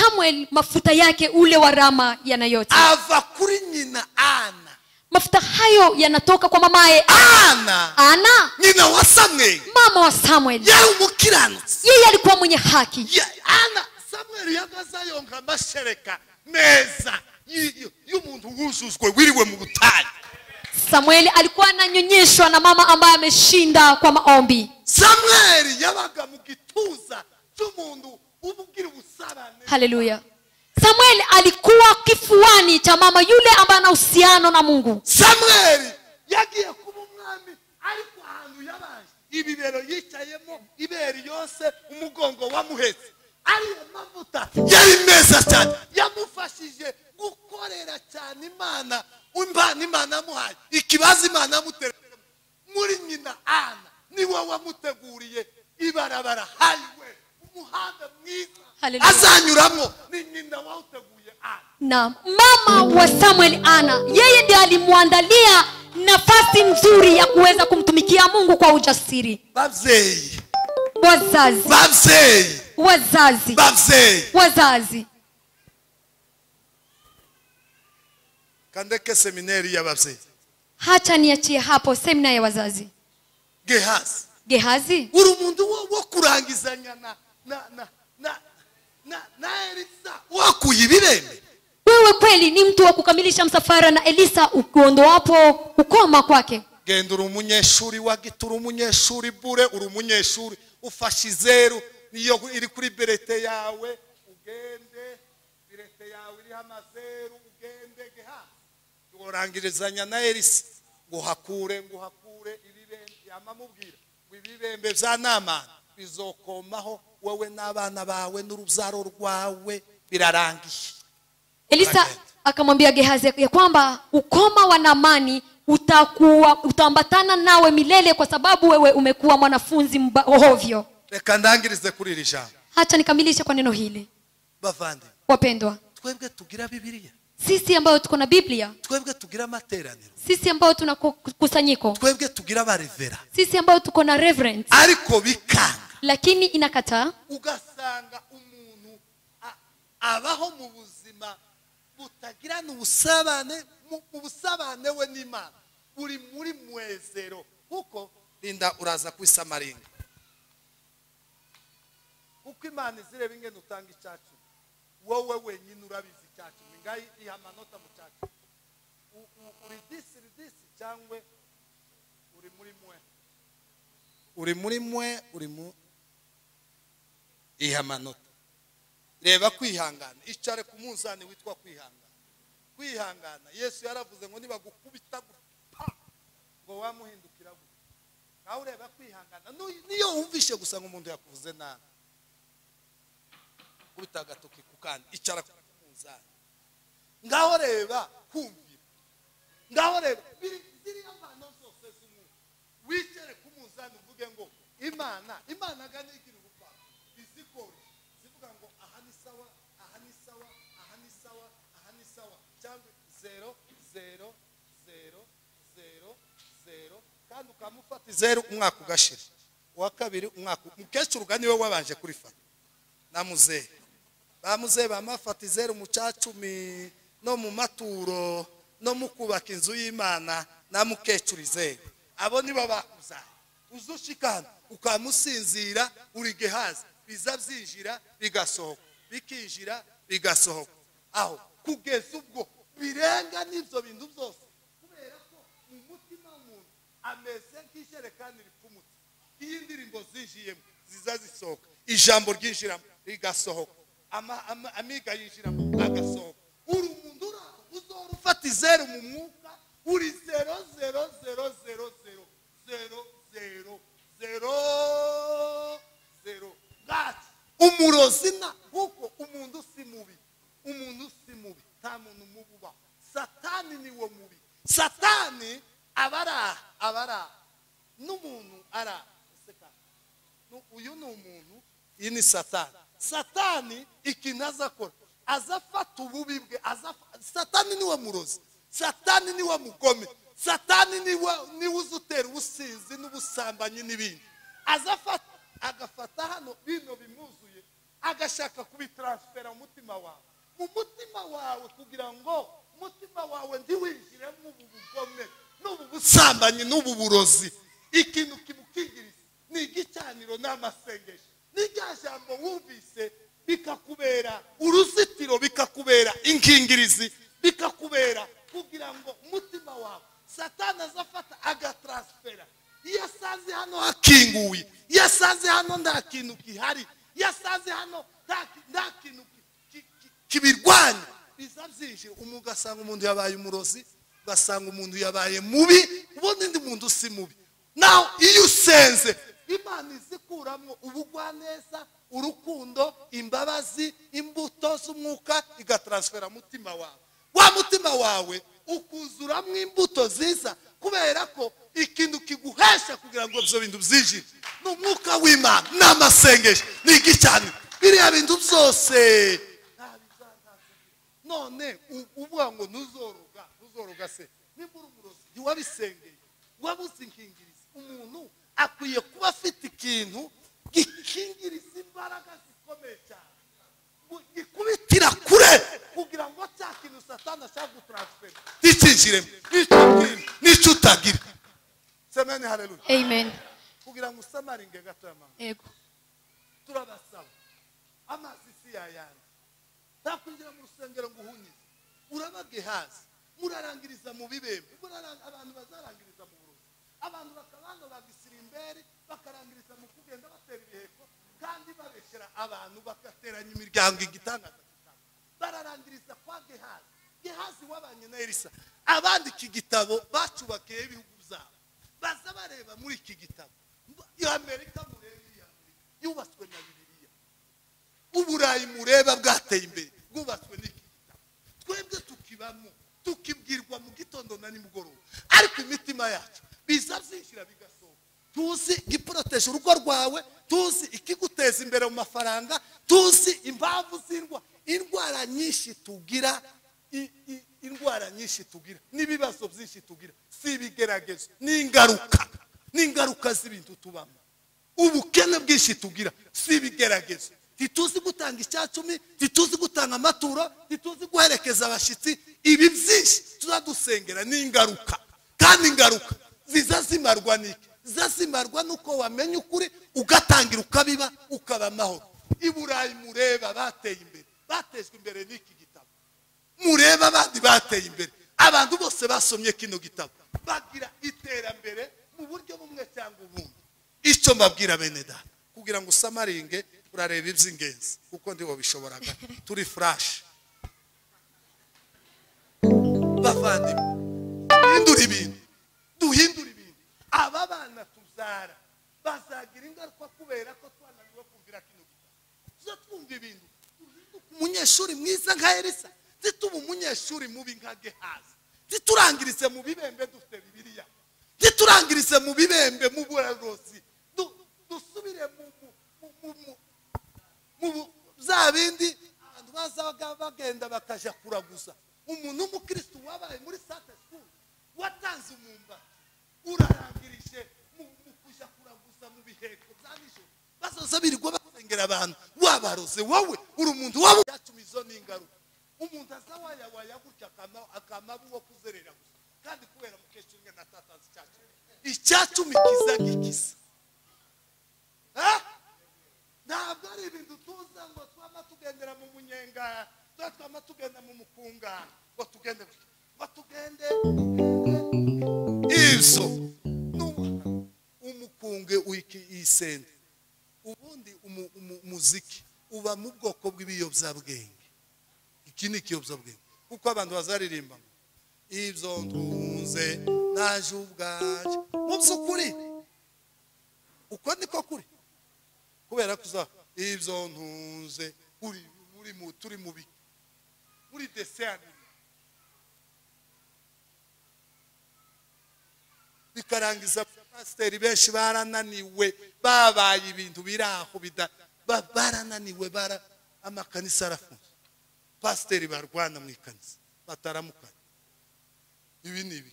S2: Samuel mafuta yake ule wa Rama ya Nayoti.
S1: Ava kuri nyina Ana.
S2: Mafuta hayo yanatoka kwa mamaye
S1: Ana.
S2: Ana
S1: nyina wa Samuel.
S2: Mama wa Samuel.
S1: Yari umukiranutsi.
S2: Yeye alikuwa mwenye haki.
S1: Ana Samuel yagazayonka amashereka meza y'umuntu wuzuzwe wiriwe mu butayu.
S2: Samuel alikuwa ananyonyeshwa na mama ambaye ameshinda kwa maombi.
S1: Samuel yabaga mu gituza cy'umuntu ubugira ubusabane.
S2: Haleluya. Samuel alikuwa kifuani cha mama yule ambaye ana uhusiano na Mungu.
S1: Samuel yagiye kuba umwami ariko ahantu yabanje ibibero yicayemo iberi yose umugongo wamuhetse. Ariyo mavuta yari meza cyane yamufashije gukorera cyane Imana, umbana Imana amuhaye ikibazo Imana amuterera muri nyina Ana niwe wamuteguriye ibarabara highway umuhanda mwiza azanyuramo ni nyina wawuteguye Ana.
S2: Na mama wa Samuel Ana, yeye ndiye alimwandalia nafasi nzuri ya kuweza kumtumikia Mungu kwa ujasiri.
S1: Babyeyi.
S2: Wazazi.
S1: Babyeyi.
S2: Wazazi.
S1: Babyeyi.
S2: Wazazi.
S1: Kandeke seminari ya babyeyi.
S2: Hacha niachie hapo semina ya wazazi.
S1: Gehazi.
S2: Gehazi.
S1: Uri umuntu wo kurangizanya na na na na na na Elisa wakuye ibibembe.
S2: Wewe kweli ni mtu wa kukamilisha msafara na Elisa ukiondoapo ukoma kwake.
S1: Genda uri umunyeshuri wa gitura, umunyeshuri bure, uri umunyeshuri ufashe izeru niyo iri kuri berete yawe, ugende berete yawe iri amazeru, ugende Gehazi urangirizanya na Elisa ngo hakure ibibembe. Yamamubwira ngo ibibembe bya Namani bizokomaho wowe n'abana bawe n'urubyaro rwawe birarangiye.
S2: Elisa akamwambia Gehazi ya kwamba ukoma wa Naamani utakuwa utaambatana nawe milele kwa sababu wewe umekuwa mwanafunzi hovyo.
S1: Reka ndangirize kuri iri jambo.
S2: Acha nikamilishe kwa neno hili.
S1: Bavandi.
S2: Wapendwa.
S1: Twebwe tugira Bibiliya.
S2: Sisi ambao tuko na Biblia.
S1: Twebwe tugira amateraniro.
S2: Sisi ambao tuna kusanyiko.
S1: Twebwe tugira abarevera.
S2: Sisi ambao tuko na reverend.
S1: Ariko bikanga.
S2: Lakini inakataa.
S1: Ugasanga umuntu abaho mu buzima butagirana ubusabane, mu busabane we n'Imana buri muri mwezero, kuko linda uraza kwisamaringa. Kuko Imana izireba ingene utanga icyacu, wowe wenyine urabizi icyacu. Ngayi iha amanota mu cyacu. Uri disi cyangwa uri muri mwe. Uri muri mwe, uri mu iha amanota. Reba kwihangana, icare ku munzani witwa kwihangana. Kwihangana Yesu yaravuze ngo nibagukubita pa ngo wamuhindukira gute. Nawe ureba kwihangana niyo wumvishe gusa ngo umuntu yakuvuze nabi, kubita agatoki ku kandi, icara ku munzani. Ngaho reba kumvira, ngaho reba ziriya mpano zose z'umuntu, wicare ku munzani uvuge ngo Imana gane igira ubupapa izikora zivuga ngo aha ni sawa, aha ni sawa, aha ni sawa, 0 0 0 0 0 kandi ukamufata 0 umwaka ugashira. Uwa kabiri umwaka umukecuru niwe wabanje kurifata na muzehe. Ba muzehe bamafata 0 mu cacumi no mu maturo no mu kubaka inzu y'Imana na mukecuru 0. Abo nibo bakuzaye. Uzushikana ukamusinzira uri Gehazi, biza byinjira bigasohoka, bikinjira bigasohoka, aho kugeza ubwo birenga n'ibyo bintu byose. Kubera ko mu mutima w'umuntu ameze nk'ijerekani ripfumutse, iyo indirimbo zinjiyemo ziza zisohoka, ijambo ryinjiramo rigasohoka, amiga yinjiramo agasohoka. Uri umuntu uzora ufata 0 mu mwuka, uri 0 0 0 0 0 0 0 0 0. Umurozi na kuko umuntu si mubi, umuntu si mubi, nta muntu mubi ubaho. Satani niwo mubi. Satani abara n'umuntu ara seka. Uyu ni umuntu, iyi ni Satani. Satani ikintu azakora, azafata ububi bwe, Satani niwe murozi, Satani niwe mugome, Satani niwe uzutera ubusinzi n'ubusambanyi n'ibindi. Azafata agafata hano bino bimuzuye, agashaka kubitransfera umutima wawe, mu mutima wawe, kugira ngo umutima wawe ntiwinjiremo ubu bugome n'ubu busambanyi n'ubu burozi. Ikintu kimukingiriza ni igicaniro n'amasengesho, n'irya jambo wumvise bikakubera uruzitiro, bikakubera inkingirizi, bikakubera kugira ngo umutima wawe Satani azafata agatransfera. Iyo asanze hano hakinguye, iyo asanze hano nta kintu gihari, iyo asanze hano nta kintu kibirwanya, biza byinjira. Ugasanga umuntu yabaye umurozi, ugasanga umuntu yabaye mubi, ubundi undi muntu si mubi. Naho iyo usenze Imana izikuramo ubugwaneza, urukundo, imbabazi, imbuto z'umwuka, igatransfera mutima wawe. Wa mutima wawe ukuzuramo imbuto ziza, kubera ko ikintu kiguhesha kugira ngo ibyo bintu byinjire ni umwuka w'Imana n'amasengesho n'igicaniro, biriya bintu byose. None uvuga ngo ntuzoroga, ntuzoroga se nimba uri umurozi ntiwabisengeye, wabuze inkingirizi. Umuntu akwiye kuba afite ikintu gikingiriza imbaraga zikomeye cyane, gikubitira kure, kugira ngo cya kintu Satani ashaka gutransfera ntikinjiremo, n'icyo utagira. Semeni haleluya.
S2: Amen.
S1: Kugira ngo usamaringe gato ya mama.
S2: Yego.
S1: Turabasaba amazi si yayandi, ntakwinjira mu rusengero ngo uhunyize, uraba Gehazi, murarangiriza mu bibembe, abantu bazarangiriza mu burozi, abantu bakabanga bagisirimbere, bakarangiriza mu kugenda batera ibiheko, kandi babeshyera abantu, bagateranya imiryango igitangaza kitanga. Bararangiriza kwa Gehazi. Gehazi wabanye na Elisa. Abandi iki gitabo bacubakiye ibihugu byabo, baza bareba muri iki gitabo. Iyo Amerika mureba, iya Amerika yubatswe na Bibiliya. Uburayi mureba bwateye imbere, bwubatswe n'iki gitabo. Twebwe tukibamo, tukibwirwa mu gitondo na nimugoroba, ariko imitima yacu biza byinjira bigasohoka. Tuzi giporoteje urugo rwawe, tuzi ikiguteza imbere mu mafaranga, tuzi impamvu z'indwara, indwara nyinshi tugira, indwara nyinshi tugira n'ibibazo byinshi tugira, si ibigeragezo, n'ingaruka, n'ingaruka z'ibintu tubamo. Ubukene bwinshi tugira si ibigeragezo. Ntituzi gutanga icyacumi, ntituzi gutanga amaturo, ntituzi guherekeza abashyitsi. Ibi byinshi tuzadusengera n'ingaruka, kandi ingaruka ziza zimarwa n'iki? Ziza zimarwa nuko wamenya ukuri, ugatangira ukabiba, ukaba amahoro. I Burayi mureba bateye imbere, batejwe imbere n'iki gitabo. Mureba abandi bateye imbere, abantu bose basomye kino gitabo bagira iterambere mu buryo bumwe cyangwa ubundi. Icyo mbabwira bene data, kugira ngo usamaringe urareba iby'ingenzi, kuko ndibo bishoboraga, turi flash. Bavandimwe, duhindura ibintu, duhindura ibintu. Aba bana tubyara bazagira ingaruka kubera ko twananiwe kumvira kino gitabo. Tuza twumva ibintu, duhinduke umunyeshuri mwiza nka Elisa, ntitube umunyeshuri mubi nka Gehazi, ntiturangirize mu bibembe dufite Bibiliya, ntiturangirize mu bibembe mu burozi, dusubire mu bya bindi abantu bazaga bagenda bakaja kuraguza. Umuntu w'umukristo wabaye muri Sunday school watanze umwumbati urarangirije mu kuja kuraguza mu biheko bya nijoro, bazoza birirwa basengera abantu wabaroze. Wowe uri umuntu wabo yacumizo n'ingaruka. Umuntu aza wayawaya gutya akama uwo kuzerera gusa, kandi kubera mukecuru umwe natatanze icyacumi. Icyacumi kiza gikiza. Ntabwo ari ibintu tuza ngo twama tugendera mu munyenga, twama tugenda mu mukunga, ngo tugende ngo tugende ibyo umukunge wiki isende. Ubundi umuziki uba mu bwoko bw'ibiyobyabwenge. Iki ni ikiyobyabwenge kuko abantu bazaririmba ibyo ntunze naje ubwaje. Mu by'ukuri uko niko kuri, kubera kuza ibyo ntunze uri muri mu turi mu biki muri desert bikarangiza. Pasiteri benshi barananiwe, babaye ibintu biraho bida, barananiwe, bara amakanisa arafunze. Pasiteri barwana mu ikanisa bataramukanye. Ibi ni ibi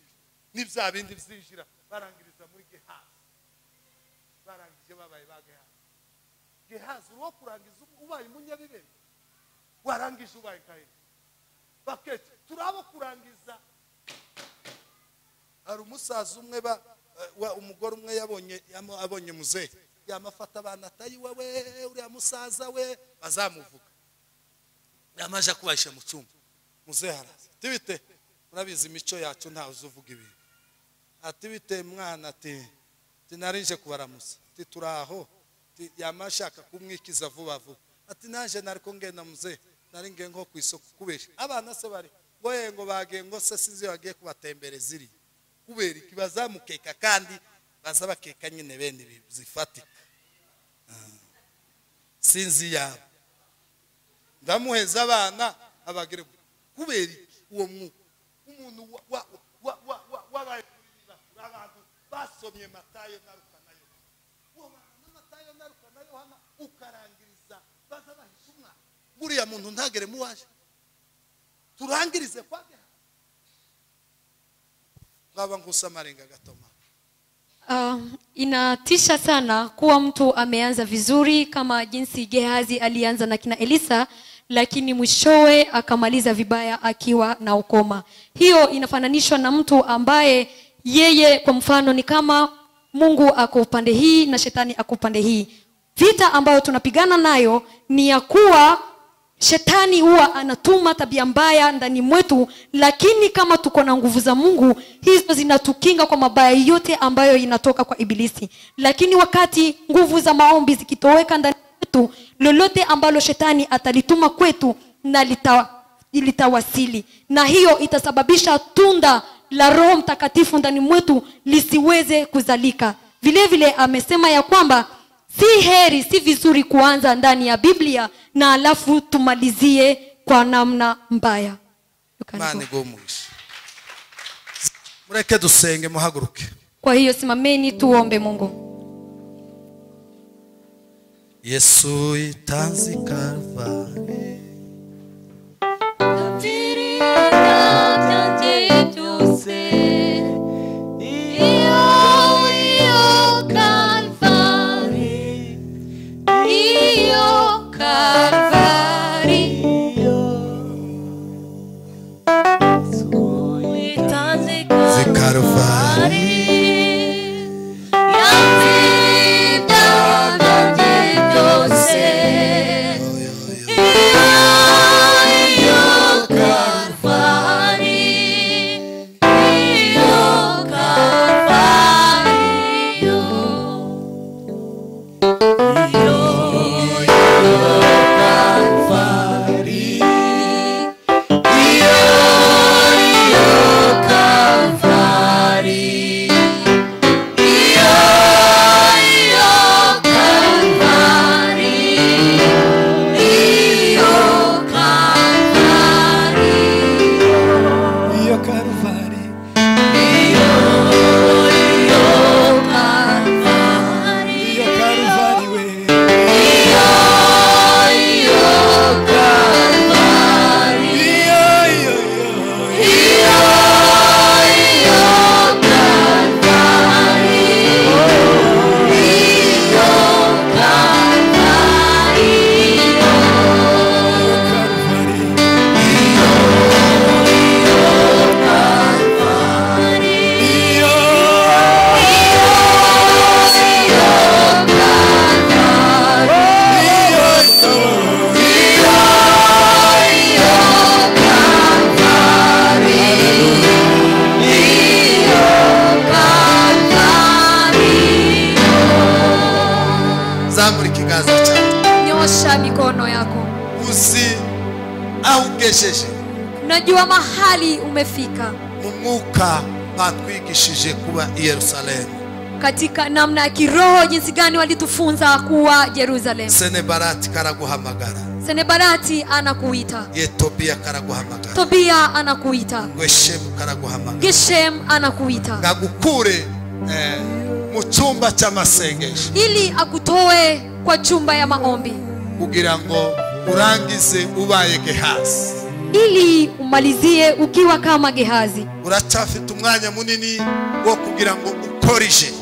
S1: ni bya bindi byinjira barangiriza muri Gehazi. Barangije babaye ba Gehazi. Gehazi uwo kurangiza ubaye umunyabibere, warangije ubaye kaye bakete turabo kurangiza. Hari umusaza umwe ba umugore umwe yabonye abonye muzehe yamafata abana atayi wewe uriya musaza we bazamuvuga, yamaje kubasha mu cyumba. Muzehe araza ati bite, murabizi imico yacu ntawe uzuvuga ibintu. Ati bite mwana, ati tinarije kubaramusa, ati turaho. Yamashaka kumwikiza vuba vuba. Ati naje nariko ngenda muzehe, nari ngiye nko ku isoko kubesha abana se bari ngo ye ngo bagiye ngo se sinzi bagiye kubatembereza iri kubera iki bazamukeka, kandi baza bakeka nyine bene zifatika sinzi yabo. Ndamuheza abana abagire kubera iki uwo mwuka. Umuntu wabaye abantu basomye Matayo na Luka na Yohana, uwo na Matayo na Luka na Yohana ukarangiriza baza bahisha umwana buriya muntu ntagere muwaje turangirize kwage ngaba nkusamarenga gatoma.
S2: Inatisha sana kuwa mtu ameanza vizuri kama jinsi Gehazi alianza na kina Elisa, lakini mwishowe akamaliza vibaya akiwa na ukoma. Hiyo inafananishwa na mtu ambaye yeye kwa mfano ni kama Mungu ako upande hii na shetani ako upande hii. Vita ambayo tunapigana nayo ni ya kuwa shetani huwa anatuma tabia mbaya ndani mwetu, lakini kama tuko na nguvu za Mungu hizo zinatukinga kwa mabaya yote ambayo inatoka kwa ibilisi. Lakini wakati nguvu za maombi zikitoweka ndani mwetu, lolote ambalo shetani atalituma kwetu na litawasili, na hiyo itasababisha tunda la Roho Mtakatifu ndani mwetu lisiweze kuzalika. Vile vile amesema ya kwamba si heri, si vizuri kuanza ndani ya Biblia na alafu tumalizie kwa namna mbaya.
S1: Mureke dusenge, muhaguruke.
S2: Kwa hiyo simameni tuombe Mungu.
S1: Yesu itanzi Kalvari.
S3: Yo, yo, yo.
S2: Unajua mahali umefika.
S1: Mu mwuka batwigishije kuba Yerusalemu.
S2: Katika namna ya kiroho jinsi gani walitufunza kuwa Jerusalem.
S1: Senebarati karaguhamagara.
S2: Senebarati anakuita.
S1: Ye Tobia karaguhamagara.
S2: Tobia anakuita.
S1: Geshem karaguhamagara.
S2: Geshem anakuita.
S1: Ngagukure mu cyumba cy'amasengesho.
S2: Ili akutoe kwa chumba ya maombi.
S1: Kugira ngo urangize ubaye Gehazi.
S2: Ili umalizie ukiwa kama Gehazi.
S1: Uracyafite umwanya munini wo kugira ngo ukorije.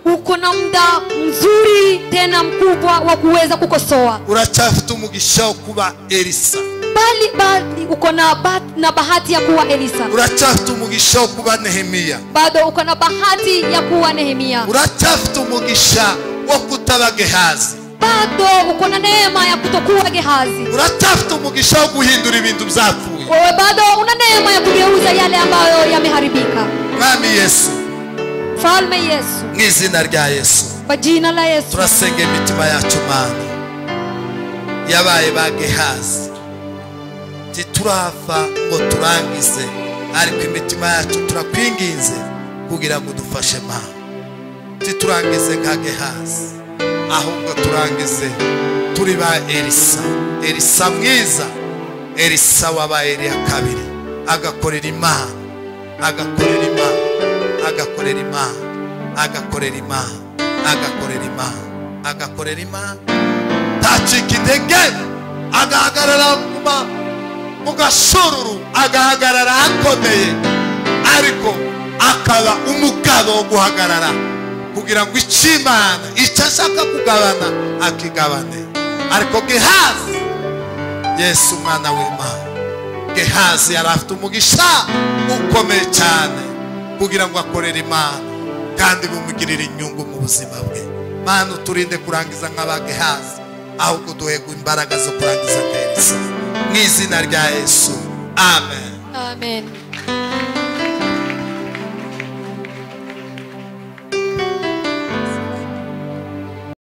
S2: Uko na muda mzuri tena mkubwa wa kuweza kukosoa.
S1: Uracyafite umugisha wo kuba Elisa.
S2: Bali uko na bahati ya kuwa Elisa.
S1: Uracyafite umugisha wo kuba Nehemia.
S2: Bado uko na bahati ya kuwa Nehemia.
S1: Uracyafite umugisha wo kutaba Gehazi.
S2: Bado uko na neema ya kutokuwa Gehazi.
S1: Uracyafite umugisha wo guhindura ibintu byapfuye.
S2: Wewe bado una neema ya kugeuza yale ambayo yameharibika.
S1: Mwami Yesu.
S2: Mfalme Yesu.
S1: Mu izina rya Yesu.
S2: Kwa jina la Yesu.
S1: Turasenga imitima yacu Mana. Yabaye ba Gehazi. Titurava ngo turangize, ariko imitima yacu turakwinginze kugira ngo dufashe Mana. Titurangize nka Gehazi, ahubwo turangize turi ba Elisa. Elisa mwiza, Elisa wabaye Eliya kabiri, agakorera Imana, agakorera Imana, agakorera Imana, agakorera Imana, agakorera Imana, agakorera Imana, tacika intege, agahagarara mu gashururu, agahagarara akomeye, ariko akaba umugabo wo guhagarara kugira ngo icimana icyo ashaka kugabana akigabane. Ariko Gehazi, Yesu umwana w'Imana, Gehazi yari afite umugisha ukomeye cyane kugira ngo akorere Imana kandi bumugirire inyungu mu buzima bwe. Mana uturinde kurangiza nk'aba Gehazi, ahubwo duhe imbaraga zo kurangiza nka Elisa. Mu izina rya Yesu, amen.
S2: Amen.